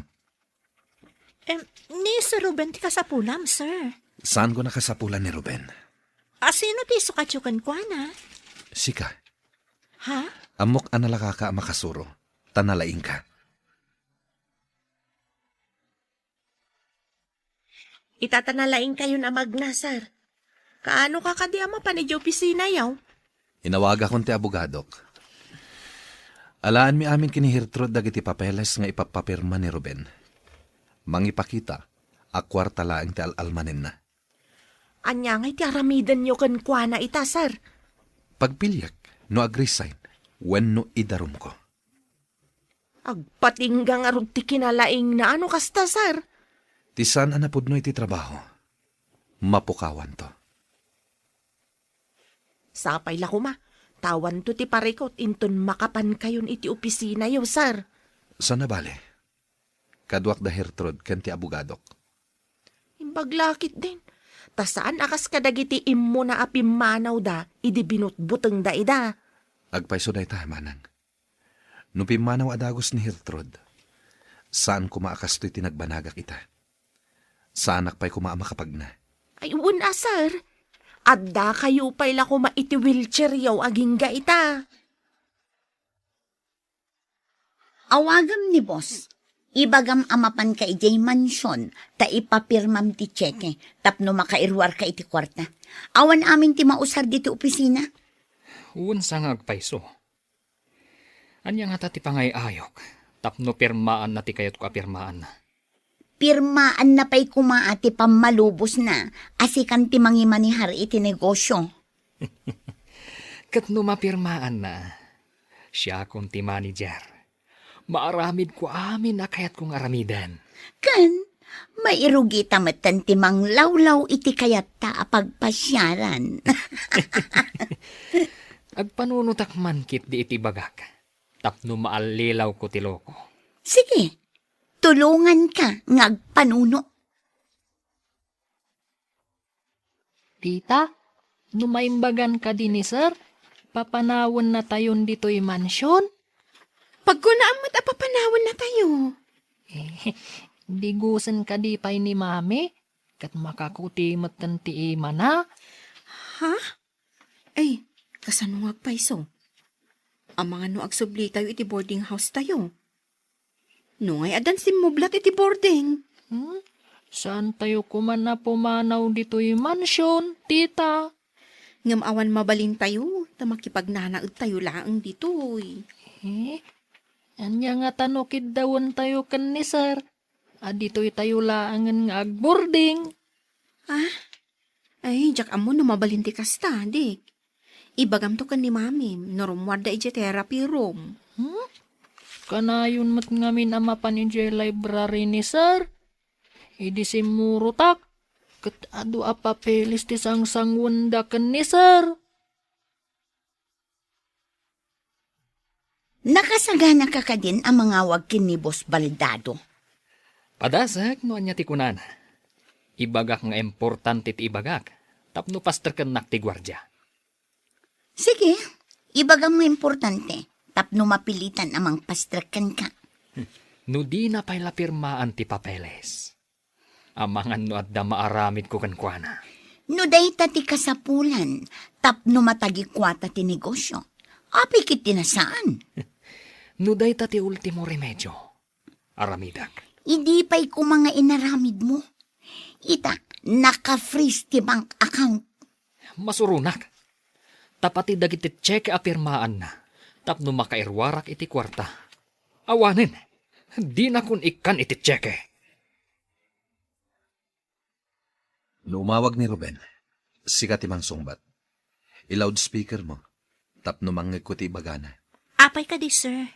Em, ni Sir Ruben ti kasapulam, sir. Saanko a kasapulan ni Ruben? Asino ti isukatyo kenkuana? Sika. Ha? Ammok a nalakaka a makasuro, ta nalaingka. Ita ta nalaingkayon a magna, sir. Kaano ka kadi a mapan idiay opisinayo? Inawagakon ti abogadok. Alaanmi amin ken ni Gertrude dagiti papeles nga ipappapirma ni Ruben. Mangipakita a kuarta laeng ti al-almanenna. Ania ngay ti aramidenyo kenkuana ita, sir? Pagpiliek no ag-resign wenno idarumko. Agpatingga ngarud ti kinalaingna no kasta, sir. Ti saan a napudno iti trabaho, mapukawanto. Sapay la koma, ta awanto ti parikut inton makapankayon iti opisinayo, sir. Saan a bale. Kaduak da Gertrude ken ti abogadok. Imbag la ketdin, ta saan a kas kadagiti immuna a pimmanawda idi binutbutengda ida. Agpayso dayta, manang. No pimmanaw a dagus ni Gertrude, saan koma a kastoy ti nagbanagak ita. Saanak pay koma a makapagna. Ay, wen a, sir. Addakayo pay la koma iti wheelchairyo agingga ita. Awagem ni boss. Ibagam a mapanka idiay mansion ta ipapirmam ti tseke tapno makairuarka iti kuarta. Awan amin ti mausar ditoy opisina. Wen sa nga agpayso. Ania ngata ti pangay-ayok tapno pirmaanna ti kayatko a pirmaanna? Pirmaanna pay koma a ti pammalubosna a sikan ti mangimanehar iti negosio. Ket no mapirmaanna, siakon ti manager. Maaramidko amin a kayatko nga aramiden. Ken, mairugita metten ti manglawlaw iti kayatta a pagpasiaran. Agpanunotak man ketdi iti ibagak, tapno maallilawko ti loko. Sige, tulonganka nga agpanuno. Tita, no maimbagan kadi ni Sir, papanawennatayon ditoy mansion? Pagkunaam met a papanawennatayo. Eh, digusen kadi pay ni Mami? Ket makakuti metten ti imana? Ha? Ay, kasano nga agpayso? Amangan no agsubli tayo iti boarding house tayo. No ngay addan simmublat iti boarding? Hmm? Saan tayo kuman a pumanaw ditoy mansion, tita? Ngem awan mabalin tayo, ta makipagnanaed tayo laeng ditoy. Eh? Ania nga ta no kiddawen tayo ken ni Sir? A ditoy tayo laengen nga agboarding. Ah? Ay, diak ammo no mabalin ti kasta, Dick. Ibagamto ken ni Mami no rummuarda idiay therapy room. Hmm? Kanayon met ngamin a mapan idiay library ni Sir. Idi simmurotak, ket adu a papeles ti sangsanguenda ken ni Sir. Nakasaganaka kadin a mangawag ken ni Boss Baldado? Padasek no ania ti kunana. Ibagak nga importante ti ibagak tapno pastrekennak ti guardia. Sige, ibagam nga importante tapno mapilitan a mangpastrek kenka. No dina pay la pirmaan ti papeles. Amangan no adda maaramidko kenkuana. No dayta ti kasapulan tapno matagikuata ti negosio, apay ket ti nasaan? No dayta ti ultimo remedio, aramidek. Idi pay koma nga inaramidmo. Ita, naka-freeze ti bank account. Masuronak. Ta pati dagiti tseke a pirmaanna tapno makairuarak iti kuarta. Awanen, dinakon ikkan iti tseke. No umawag ni Ruben, sika ti mangsungbat. I-loudspeaker mo, tapno mangngegko ti ibagana. Apay kadi, sir?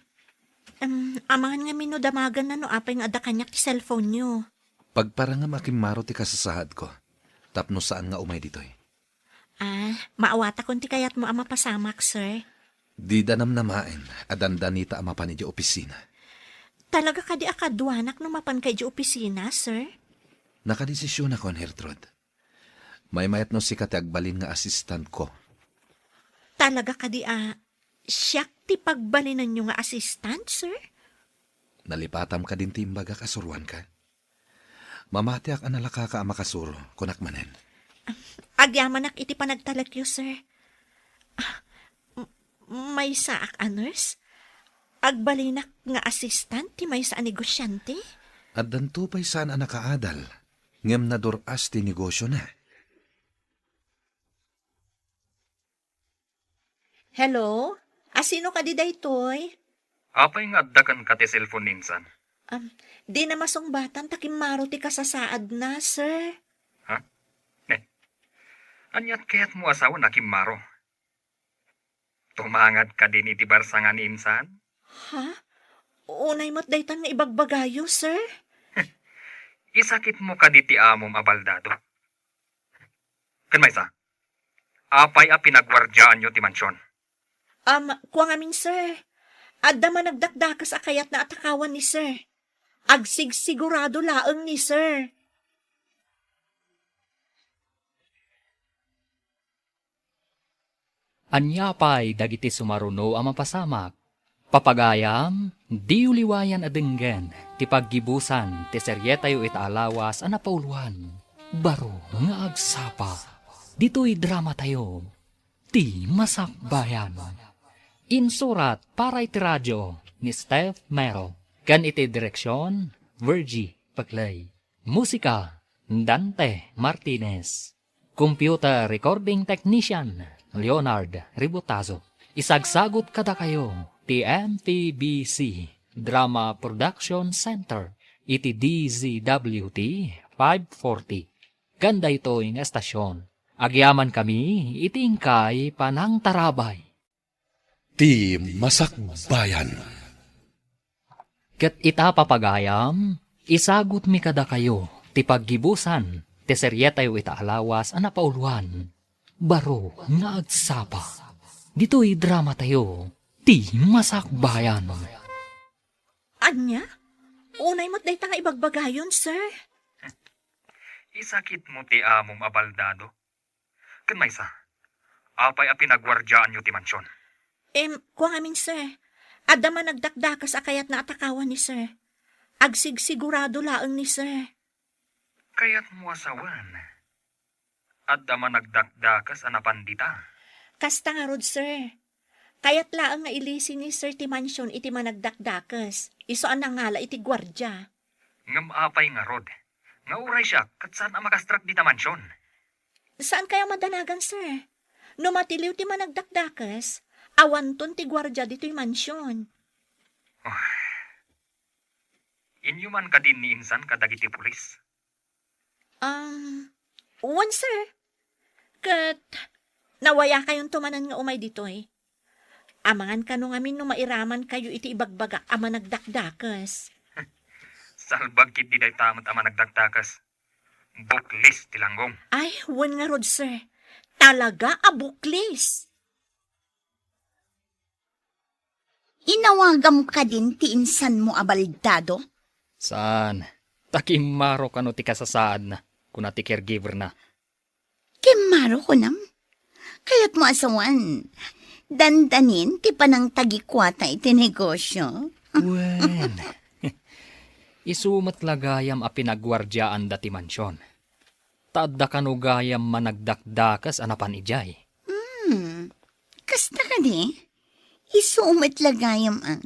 Em, amangan ngamin no damaganna no apay nga adda kaniak ti cellphone-yo. Pagparangam a kimmaro ti kasasaadko, tapno saan nga umay ditoy. Ah, maawatakon ti kayatmo a mapasamak, sir. Dida namnamaen a dandanita a mapan idiay opisina. Talaga kadi a kaduanak no mapanka idiay opisina, sir? Nakadesisionakon, Gertrude. Maymayat no sika ti agbalin nga assistantko. Talaga kadi a siak ti pagbalinanyo nga assistant, sir? Nalipatam kadin ti imbagak a suroanka? Mamatiak a nalakaka a makasuro, kunak manen. Agyamanak iti panagtalekyo, sir. Ah, m-, maysaak a nurse? Agbalinak nga assistant ti maysa a negosiante? Addanto pay saan a nakaadal, ngem nadur-as ti negosiona. Hello? A, sino kadi daytoy? Apay nga adda kenka ti cellphone ni insan? Am, dina masungbatan ta kimmaro ti kasasaadna, sir. Ha? Ne? Aniat kayatmo a sawen a kimmaro? Tumangad kadin iti barsanga ni insan? Ha? Unay met daytan nga ibagbagayo, sir. Isakitmo kadi ti amom a baldado? Ken maysa, apay a pinaguardiaanyo ti mansion? Am, kua ngamin, sir. Adda managdakdakes a kayatna a takawan ni sir. Agsigsigurado laeng ni sir. Ania pay dagiti sumaruno a mapasamak? Papagayam, diyo liwayan a denggen ti paggibusan ti serietayo ita a lawas a napauluan, Baro nga Agsapa. Ditoy dramatayo, Ti Masakbayan. Insurat para iti radio ni Steph Mero, ken iti direksion, Virgie Peclay. Musika, Dante Martinez. Computer recording technician, Leonard Ributazo. Isagsagut kadakayo ti M P B C Drama Production Center iti D Z W T five forty. Ken daytoy nga estasion, agyamankami iti inkay panangtarabay. Ti Masakbayan. Ket ita, papagayam, isagutmi kadakayo ti paggibusan ti serietayo ita a lawas a napauluan, Baro nga Agsapa. Ditoy dramatayo, Ti Masakbayan. Ania? Unay met dayta nga ibagbagayon, sir. Isakitmo ti amom a baldado. Ken maysa, apay a pinaguardiaanyo ti mansion? Em, kua ngamin, sir. Adda managdakdakes a kayatna a takawan ni sir. Agsigsigurado laeng ni Sir. Kayatmo a sawen, adda managdakdakes a napan dita? Kasta ngarud, Sir. Kayat laeng nga ilisi ni Sir ti mansion iti managdakdakes, isu a nangala iti guardia. Ngem apay ngarud, nga uray siak ket saan a makastrak dita mansion? Saan kayo madanagan, Sir? No matiliw ti managdakdakes, awanton ti guardia ditoy mansion. Ah. Inyo man kadin ni insan kadagiti pulis? Um, wen, sir. Ket nawayakayonto manen nga umay ditoy. Amangan kano ngamin no mairaman kayo iti ibagbagak a managdakdakes. Salbag ketdi dayta met a managdakdakes. Buklis ti langgong. Ay, wen ngarud, sir. Talaga a buklis. Inawagam kadin ti insanmo a baldado? Saan. Ta kimmaro kano ti kasasaadna, kuna ti caregiver-na. Kimmaro kunam? Kayatmo a sawen, dandanin ti panangtagikuata iti negosio? Wen, isu met la gayam a pinagguardiaanda ti mansion. Ta adda kano gayam managdakdakes a napan idiay. Hmm, kasta kadi? Isu met la gayam a.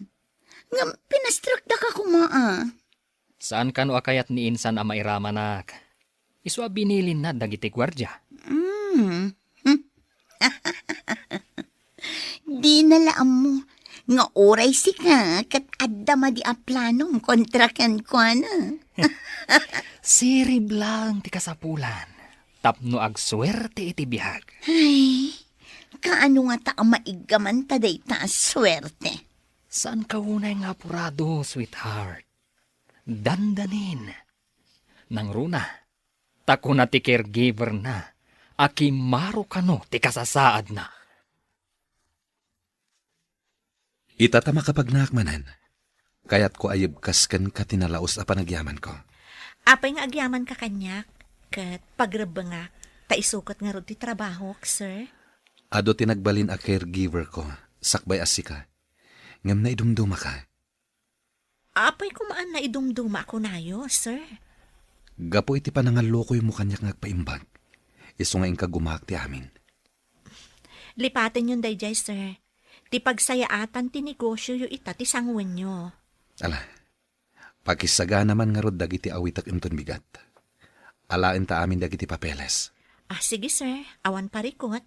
Ngem pinastrakda ka koma a. Saan kano a kayat ni insan a mairamanak? Isu a binilinna dagiti guardia. Hmm. Dina la ammo nga uray sika ket adda madi a planom kontra kenkuana. Sirib laeng ti kasapulan tapno agsuerte iti biag. Ay, kaano ngata a maiggaman ta dayta a suerte? Saan ka unay nga apurado, sweetheart? Dandanin. Nangruna, ta kuna ti caregiver-na a kimmaro kano ti kasasaadna. Ita ta makapagnaak manen, kayatko a yebkas kenka ti nalaus a panagyamanko. Apay nga agyamanka kaniak, ket pagrebbengak, ta isu ket ngarud ti trabahok, sir? Adu ti nagbalin a caregiver-ko, sakbay a sika. Ngem naidumdumaka. Apay koma a naidumduma a kunayo, sir? Gapu iti panangallukoymo kaniak nga agpaimbag, isu nga inka gumaak ti amin. Lipatenyon daydiay, sir. Ti pagsayaatan ti negosioyo ita ti sanguenyo. Ala, pakisagana man ngarud dagiti awitek inton bigat. Alaenta amin dagiti papeles. Ah, sige, sir. Awan parikot.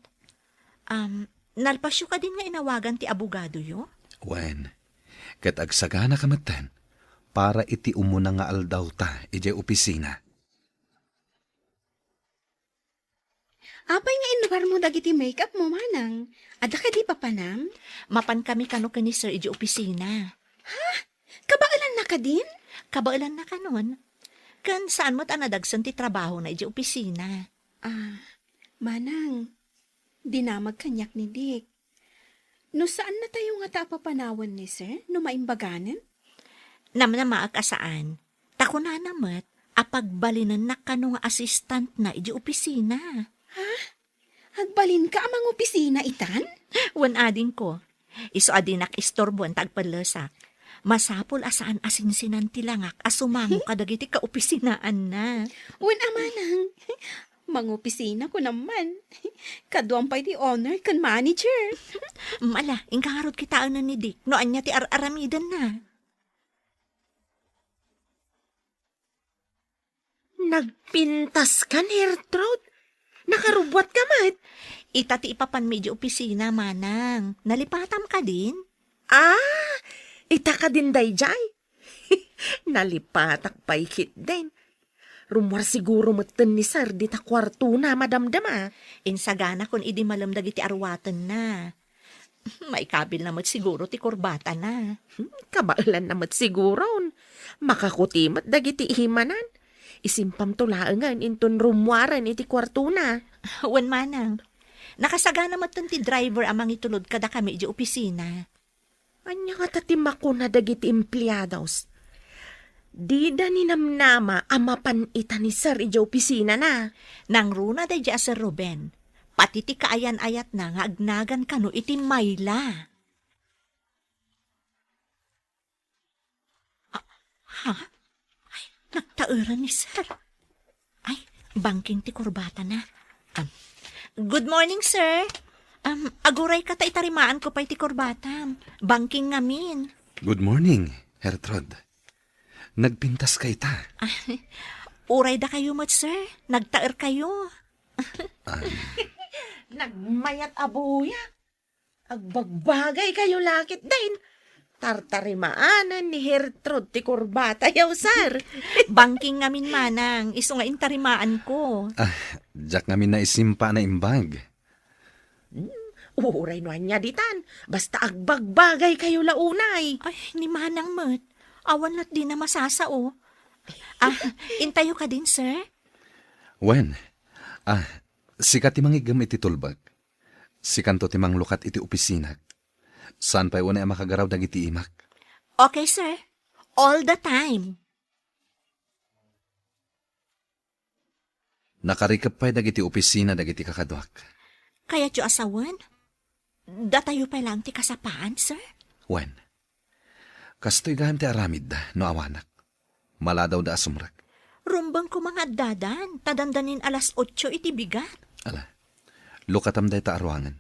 Um, nalpasyo kadin nga inawagan ti abogadoyo? Wen, ket agsaganaka metten para iti umuna nga aldawta idiay opisina. Apay nga inlugarmo dagiti make-up mo, manang? Adda kadi papanam? Mapan kami kano ken ni sir idiay opisina. Ha? Kabaelanna kadin? Kabaelanna kanon. Ken saan met a nadagsen ti trabahona idiay opisina. Ah, manang, dinamag kaniak ni Dick. No saannatayo ngata a papanawen ni sir, no maimbaganen? Namnamaak a saan. Ta kunana met a pagbalinennak kano nga assistantna idiay opisina. Ha? Agbalinka a mangopisina itan? Wen adingko. Isu a dinak istorboen ta agpellesak. Masapul a saan a sinsinan ti langak a sumango kadagiti kaopisinaanna. Wen a manang, mangopisina kunam man. Kaduam pay ti owner ken manager. Ala, inka ngarud kitaenen ni Dick no ania ti ar-aramidenna. Nagpintas ka, Gertrude? Nakarubbuat ka met? Ita ti ipapanmi idiay opisina, manang. Nalipatam kadin? Ah, ita kadin daydiay? Nalipatak pay ketdin. Rummuar siguro metten ni sir dita kuartona, madamdama. Insaganakon idi malem dagiti aruatenna. Maikabilna met siguro ti kurbatana. Hmm, kabaelanna met siguron. Makakuti met dagiti imanan. Isimpamto laengen inton rummuaren iti kuartona. Wen manang. Nakasagana metten ti driver a mangitulod kadakami idiay opisina. Ania ngata ti makuna dagiti empleados? Dida ninamnama a mapan ita ni sir idiay opisinana. Nangruna daydiay a Sir Ruben, pati ti kaayan-ayatna nga agnagan kano iti mayla. Ah, ha? tattaeran ni sir. Ay, bangking ti kurbatana. Um, good morning, sir. Um, agurayka ta itarimaanko pay ti kurbatam. Bangking ngamin. Good morning, Gertrude. Nagpintaska ita. Uray dakayo met, sir. Nagtaerkayo. Ah. Nagmayat a buya. Agbagbagaykayo la ketdin. Tartarimaanen ni Gertrude ti kurbatayo, sir. Bangking ngamin, manang, isu nga intarimaanko. Ah, diak ngamin naisimpa a naimbag. Hmm, uray no ania ditan, basta agbagbagaykayo la unay. Ay, ni manang met. Awan lat dina masasao. Ah, intayo kadin, sir? Wen, ah, sika ti mangiggem iti tulbek. Sikanto ti manglukat iti opisinak. Saan pay unay a makagaraw dagiti imak. Okay, sir. All the time. Nakarikep pay dagiti opisina dagiti kakaduak. Kayatyo a sawen? Datayo pay laeng ti kasapaan, sir? Wen, kastoy gayam ti aramidda no awanak. Maladawda a sumrek. Rumbeng koma nga addadan, ta dandanin alas otso iti bigat. Ala, lukatam dayta a ruangan.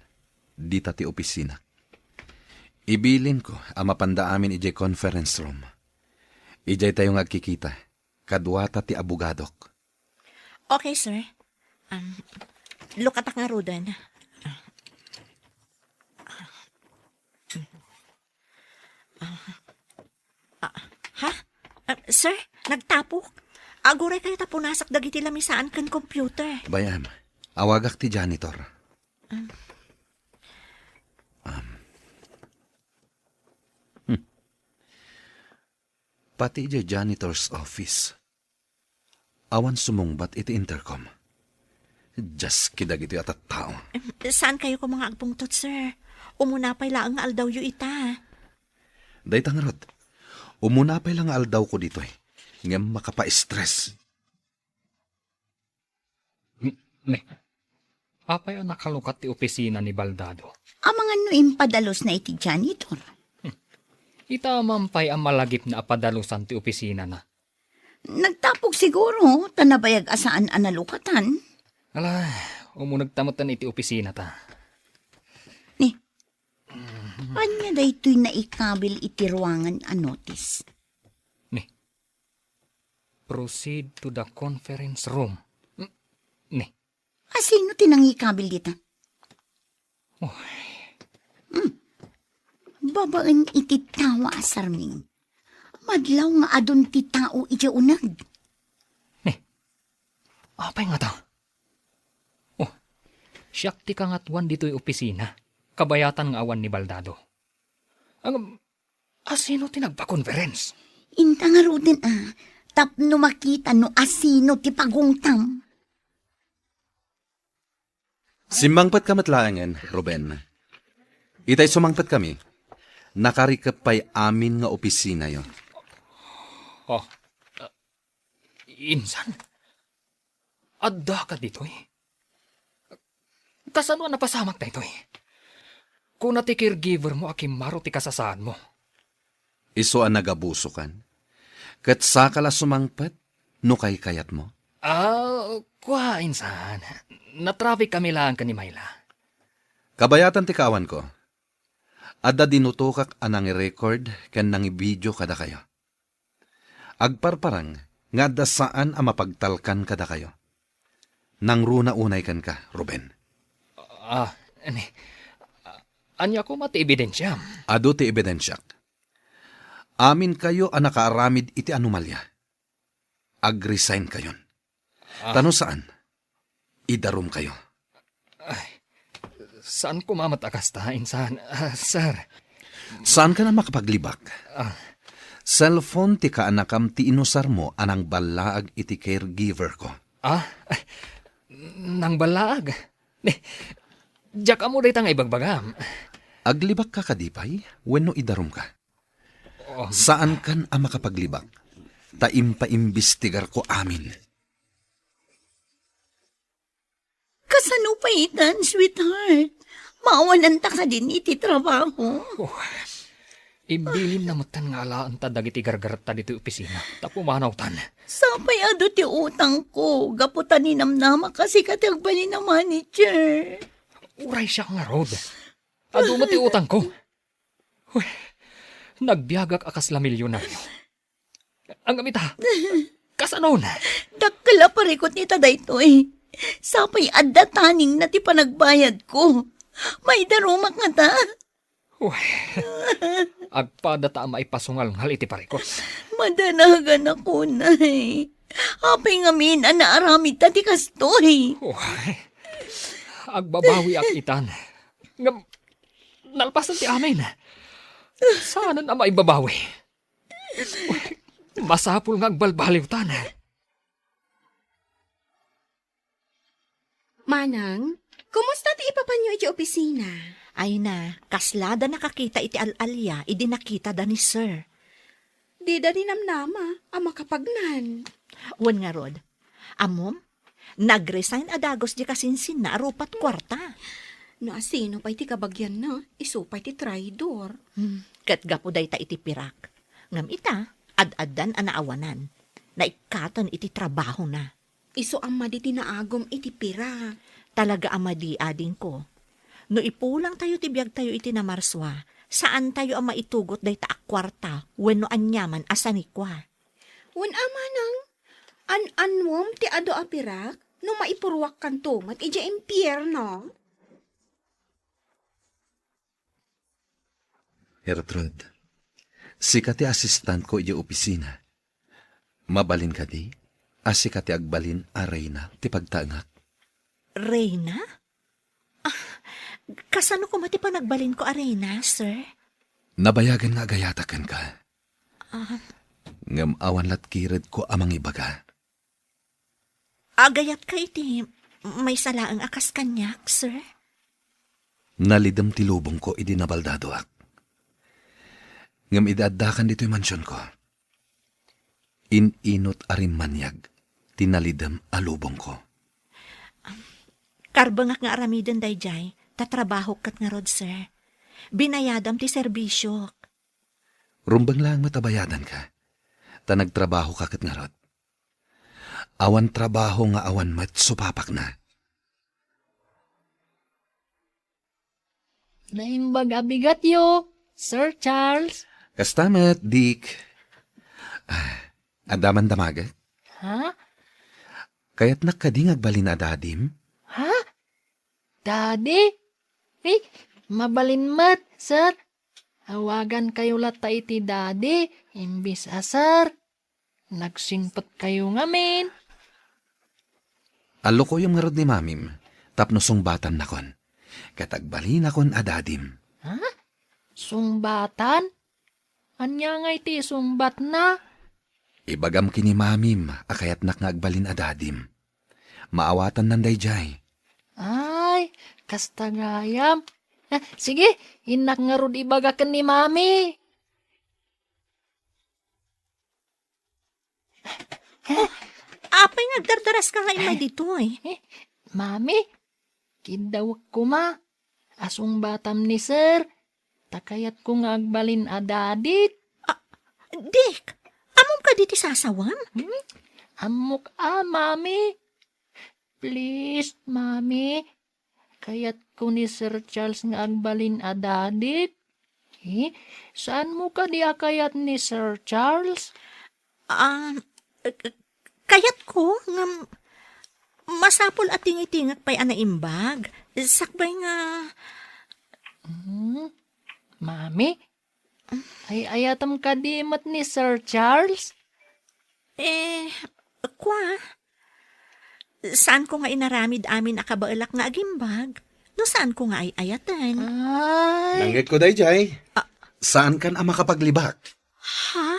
Dita ti opisina. Ibilinko a mapanda amin idiay conference room. Idiay tayo nga agkikita, kaduata ti abogadok. Okay, sir. Um, lukatak ngaruden. Ah, ah, ha? Ah, sir, nagtapok. Aguraykayo ta punasak dagiti lamisaan ken computer. Bay-am, awagak ti janitor. Ah. Um. Hmm. Pati idiay janitor's office. Awan sumungbat iti intercom. Dios, kadagitoy a tattao. Em, saankayo koma nga agpungtot, sir? Umuna pay laeng nga aldawyo ita. Dayta ngarud, umuna pay la nga aldawko ditoy, ngem makapa-stress. Ne, apay a nakalukat ti opisina ni Baldado? Amangan no impadalusna iti janitor. Ita man pay a malagipna a padalusan ti opisinana. Nagtapok siguro, ta nabayag a saan a nalukatan. Ala, umunegta metten iti opisinata. Ni, ania daytoy naikabil iti ruangan a notice? Ni, proceed to the conference room. N-, ni. A sino ti nangikabil dita? Oy. Hmm. Babaen iti tawa a sarming. Madlaw nga adun ti tao idiay uneg. Ni, apay ngata? Oh, siak ti kangatoan ditoy opisina. Kabayatan nga awan ni Baldado. Ang, a sino ti nagpa-conference? Inta ngaruden a, tapno makita no a sino ti pagungtam. Simmangpetka met laengen, Ruben. Itay sumangpetkami, nakarikep pay amin nga opisinayo. Oh, ah, insan? Addaka ditoy? Kasano a napasamak daytoy? Kuna ti caregiver mo a kimmaro ti kasasaadmo. Isu a nagabusokan? Ket saka la sumangpet no kaykayatmo? Ah, kua, insan. Natraffic kami laeng ken ni Myla. Kabayatan ti kaawanko. Adda dinutokak a nangirecord ken nangibidio kadakayo. Agparparang nga adda saan a mapagtalkan kadakayo. Nangruna unay kenka, Ruben. Ah, ni, ania koma ti ebidensiam? Adu ti ebidensiak. Aminkayo a nakaaramid iti anomalia. Ag-resign kayon. Ah. Ta no saan, idarumkayo. Ay, saan koma met a kasta, insan, ah, sir? Saankan a makapaglibak? Ah. Cellphone ti kaanakam ti inusarmo a nangballaag iti caregiver ko. Ah? Ay, nangballaag? Ni, diak ammo dayta nga ibagbagam. Aglibakka kadi pay wenno idarumka? Oh. Saankan a makapaglibak, ta impaimbestigarko amin. Kasano pay itan, sweetheart? Maawananta kadin iti trabaho? Oh, Imbilinna metten nga alaenta dagiti gargaretta ditoy opisina. Ta pumanawtan. Sapay adu ti utangko, gapu ta ninamnamak a sika ti agbalin a manager. Uray siak ngarud. Adu met ti utangko. Uy, nagbiagak a kasla milyonaryo. Ngem ita, kasanon? Dakkel a parikut ita daytoy. Sapay adda taningna ti panagbayadko. Maidarumak ngata. Uy, agpada ta a maipasungalngal iti parikut. Madanagan ako, Nay. Apay ngamin a naaramidta ti kastoy? Uy, agbabawiak itan. Ngem, nalpasen ti amin. Saanen a maibabawi. Uy, masapul nga agbalbaliwtan. Manang, kumusta ti ipapanyo iti opisina? Ay na, kasla da nakakita iti al-alia idi nakita da ni Sir. Dida ninamnama a makapagnan. Wen ngarud, ammom, nag-resign a dagus di kasinsinna a rupat kuarta. No asino pay ti kabagianna, isu pay ti traidor. Hmm, ket gapu dayta iti pirak. Ngem ita, ad-addan a naawanan. Naikkaten iti trabahona. Isu a madi ti naagum iti pirak. Talaga a madi, adingko. No ipulangtayo ti biagtayo iti namarsua, saantayo a maitugot dayta a kuarta wenno aniaman a sanikua. Wen a manang, an-annuem ti adu a pirak no maipuruakkanto met idiay impierno? Gertrude, sika ti asistentko idiay opisina. Mabalin kadi a sika ti agbalin a reyna ti pagtaengak? Reyna? Ah, kasano koma ti panagbalinko a reyna, sir? Nabayagan nga agayatak kenka. Ah. Ngem awan latkiredko a mangibaga. Agayatka iti maysa laeng a kas kaniak, sir? Nalidem ti lubongko idi nabaldadoak. Ngem idi addakan ditoy mansionko, in-inut a rimmaniag ti nalidem a lubongko. Karbengak nga aramiden daydiay, ta trabahok ket ngarud, sir. Binayadam ti serbisiok. Rumbeng laeng met a bayadanka, ta nagtrabahoka ket ngarud. Awan trabaho nga awan met supapakna. Naimbag a bigatyo, Sir Charles. Kasta met, Dick. Ah, adda man damagek? Ha? Kayatnak kadi nga agbalin a dadim? Ha? Daddy? Eh, mabalin met, sir. Awagankayo latta iti daddy, imbis a sir. Nagsingpetkayo ngamin. Allukoyem ngarud ni mamim tapno sungbatannakon. Ket agbalinakon a dadim. Ha? Sungbatan? Ania ngay ti isungbatna? Ibagam ken ni mamim a kayatnak nga agbalin a dadim. Maawatannan daydiay. Ay, kasta gayam. Ah, sige, innak ngarud ibaga ken ni mami. Oh, apay nga agdardaraska nga immay ditoy? Eh, mami, kiddawek koma. Asungbatam ni sir. Ta kayatko nga agbalin a dadik. Ah, Dick, ammom kadi ti sasawem? Hmm? Ammok a, mami. Please, mami. Kayatko ni Sir Charles nga agbalin a dadik. Eh, saanmo kadi a kayat ni Sir Charles? Ah, eh, eh, kayatko ngem masapul a tingitingek pay a naimbag. Sakbay nga Hmm? Mami? Ay-ayatem kadi met ni Sir Charles? Eh, kua, saanko nga inaramid amin a kabaelak nga agimbag no saanko nga ay-ayaten. Ay. Nangngegko daydiay. Ah. Saankan a makapaglibak. Ha?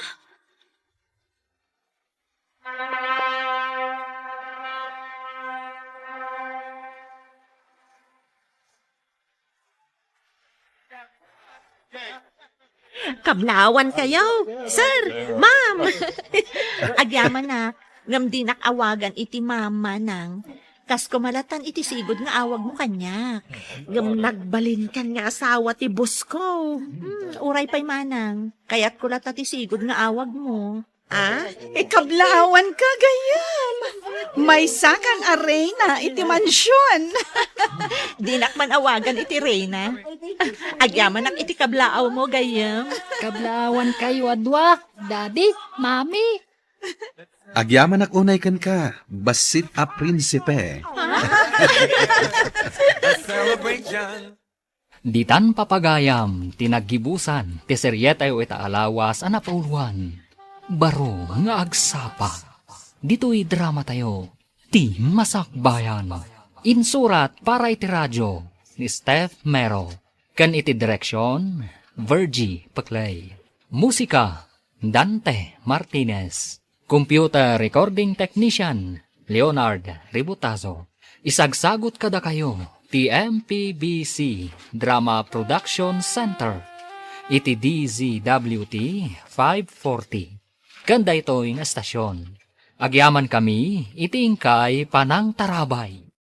Kamlawankayo, sir, ma'am. Agyaman na, ngem dinak awagan iti ma'am, manang. Kas kumalatan iti sigud nga awagmo kaniak. Ngem nagbalinkan nga asawa ti boss ko. Hmm, uray pay manang. Kayatko latta ti sigud nga awagmo. Ah? Ikablaawan ka, gayyem. Maysakan a reyna iti mansion. Dinak man awagan iti reyna. Agyamanak iti kablaawmo, gayyem. Kablaawan kayo a dua, Daddy, Mami. Agyamanak unay kenka, bassit a prinsipe. Ditan papagayam ti naggibusan ti serietayo ita a lawas a napauluan, Baro nga Agsapa. Ditoy dramatayo, Ti Masakbayan. Insurat para iti radio ni Steph Mero ken iti direksion, Virgie Peclay. Musika, Dante Martinez. Computer recording technician, Leonard Ributazo. Isagsagut kadakayo ti M P B C Drama Production Center iti D Z W T five forty. Ken daytoy nga estasyon, agyamankami iti inkay panangtarabay.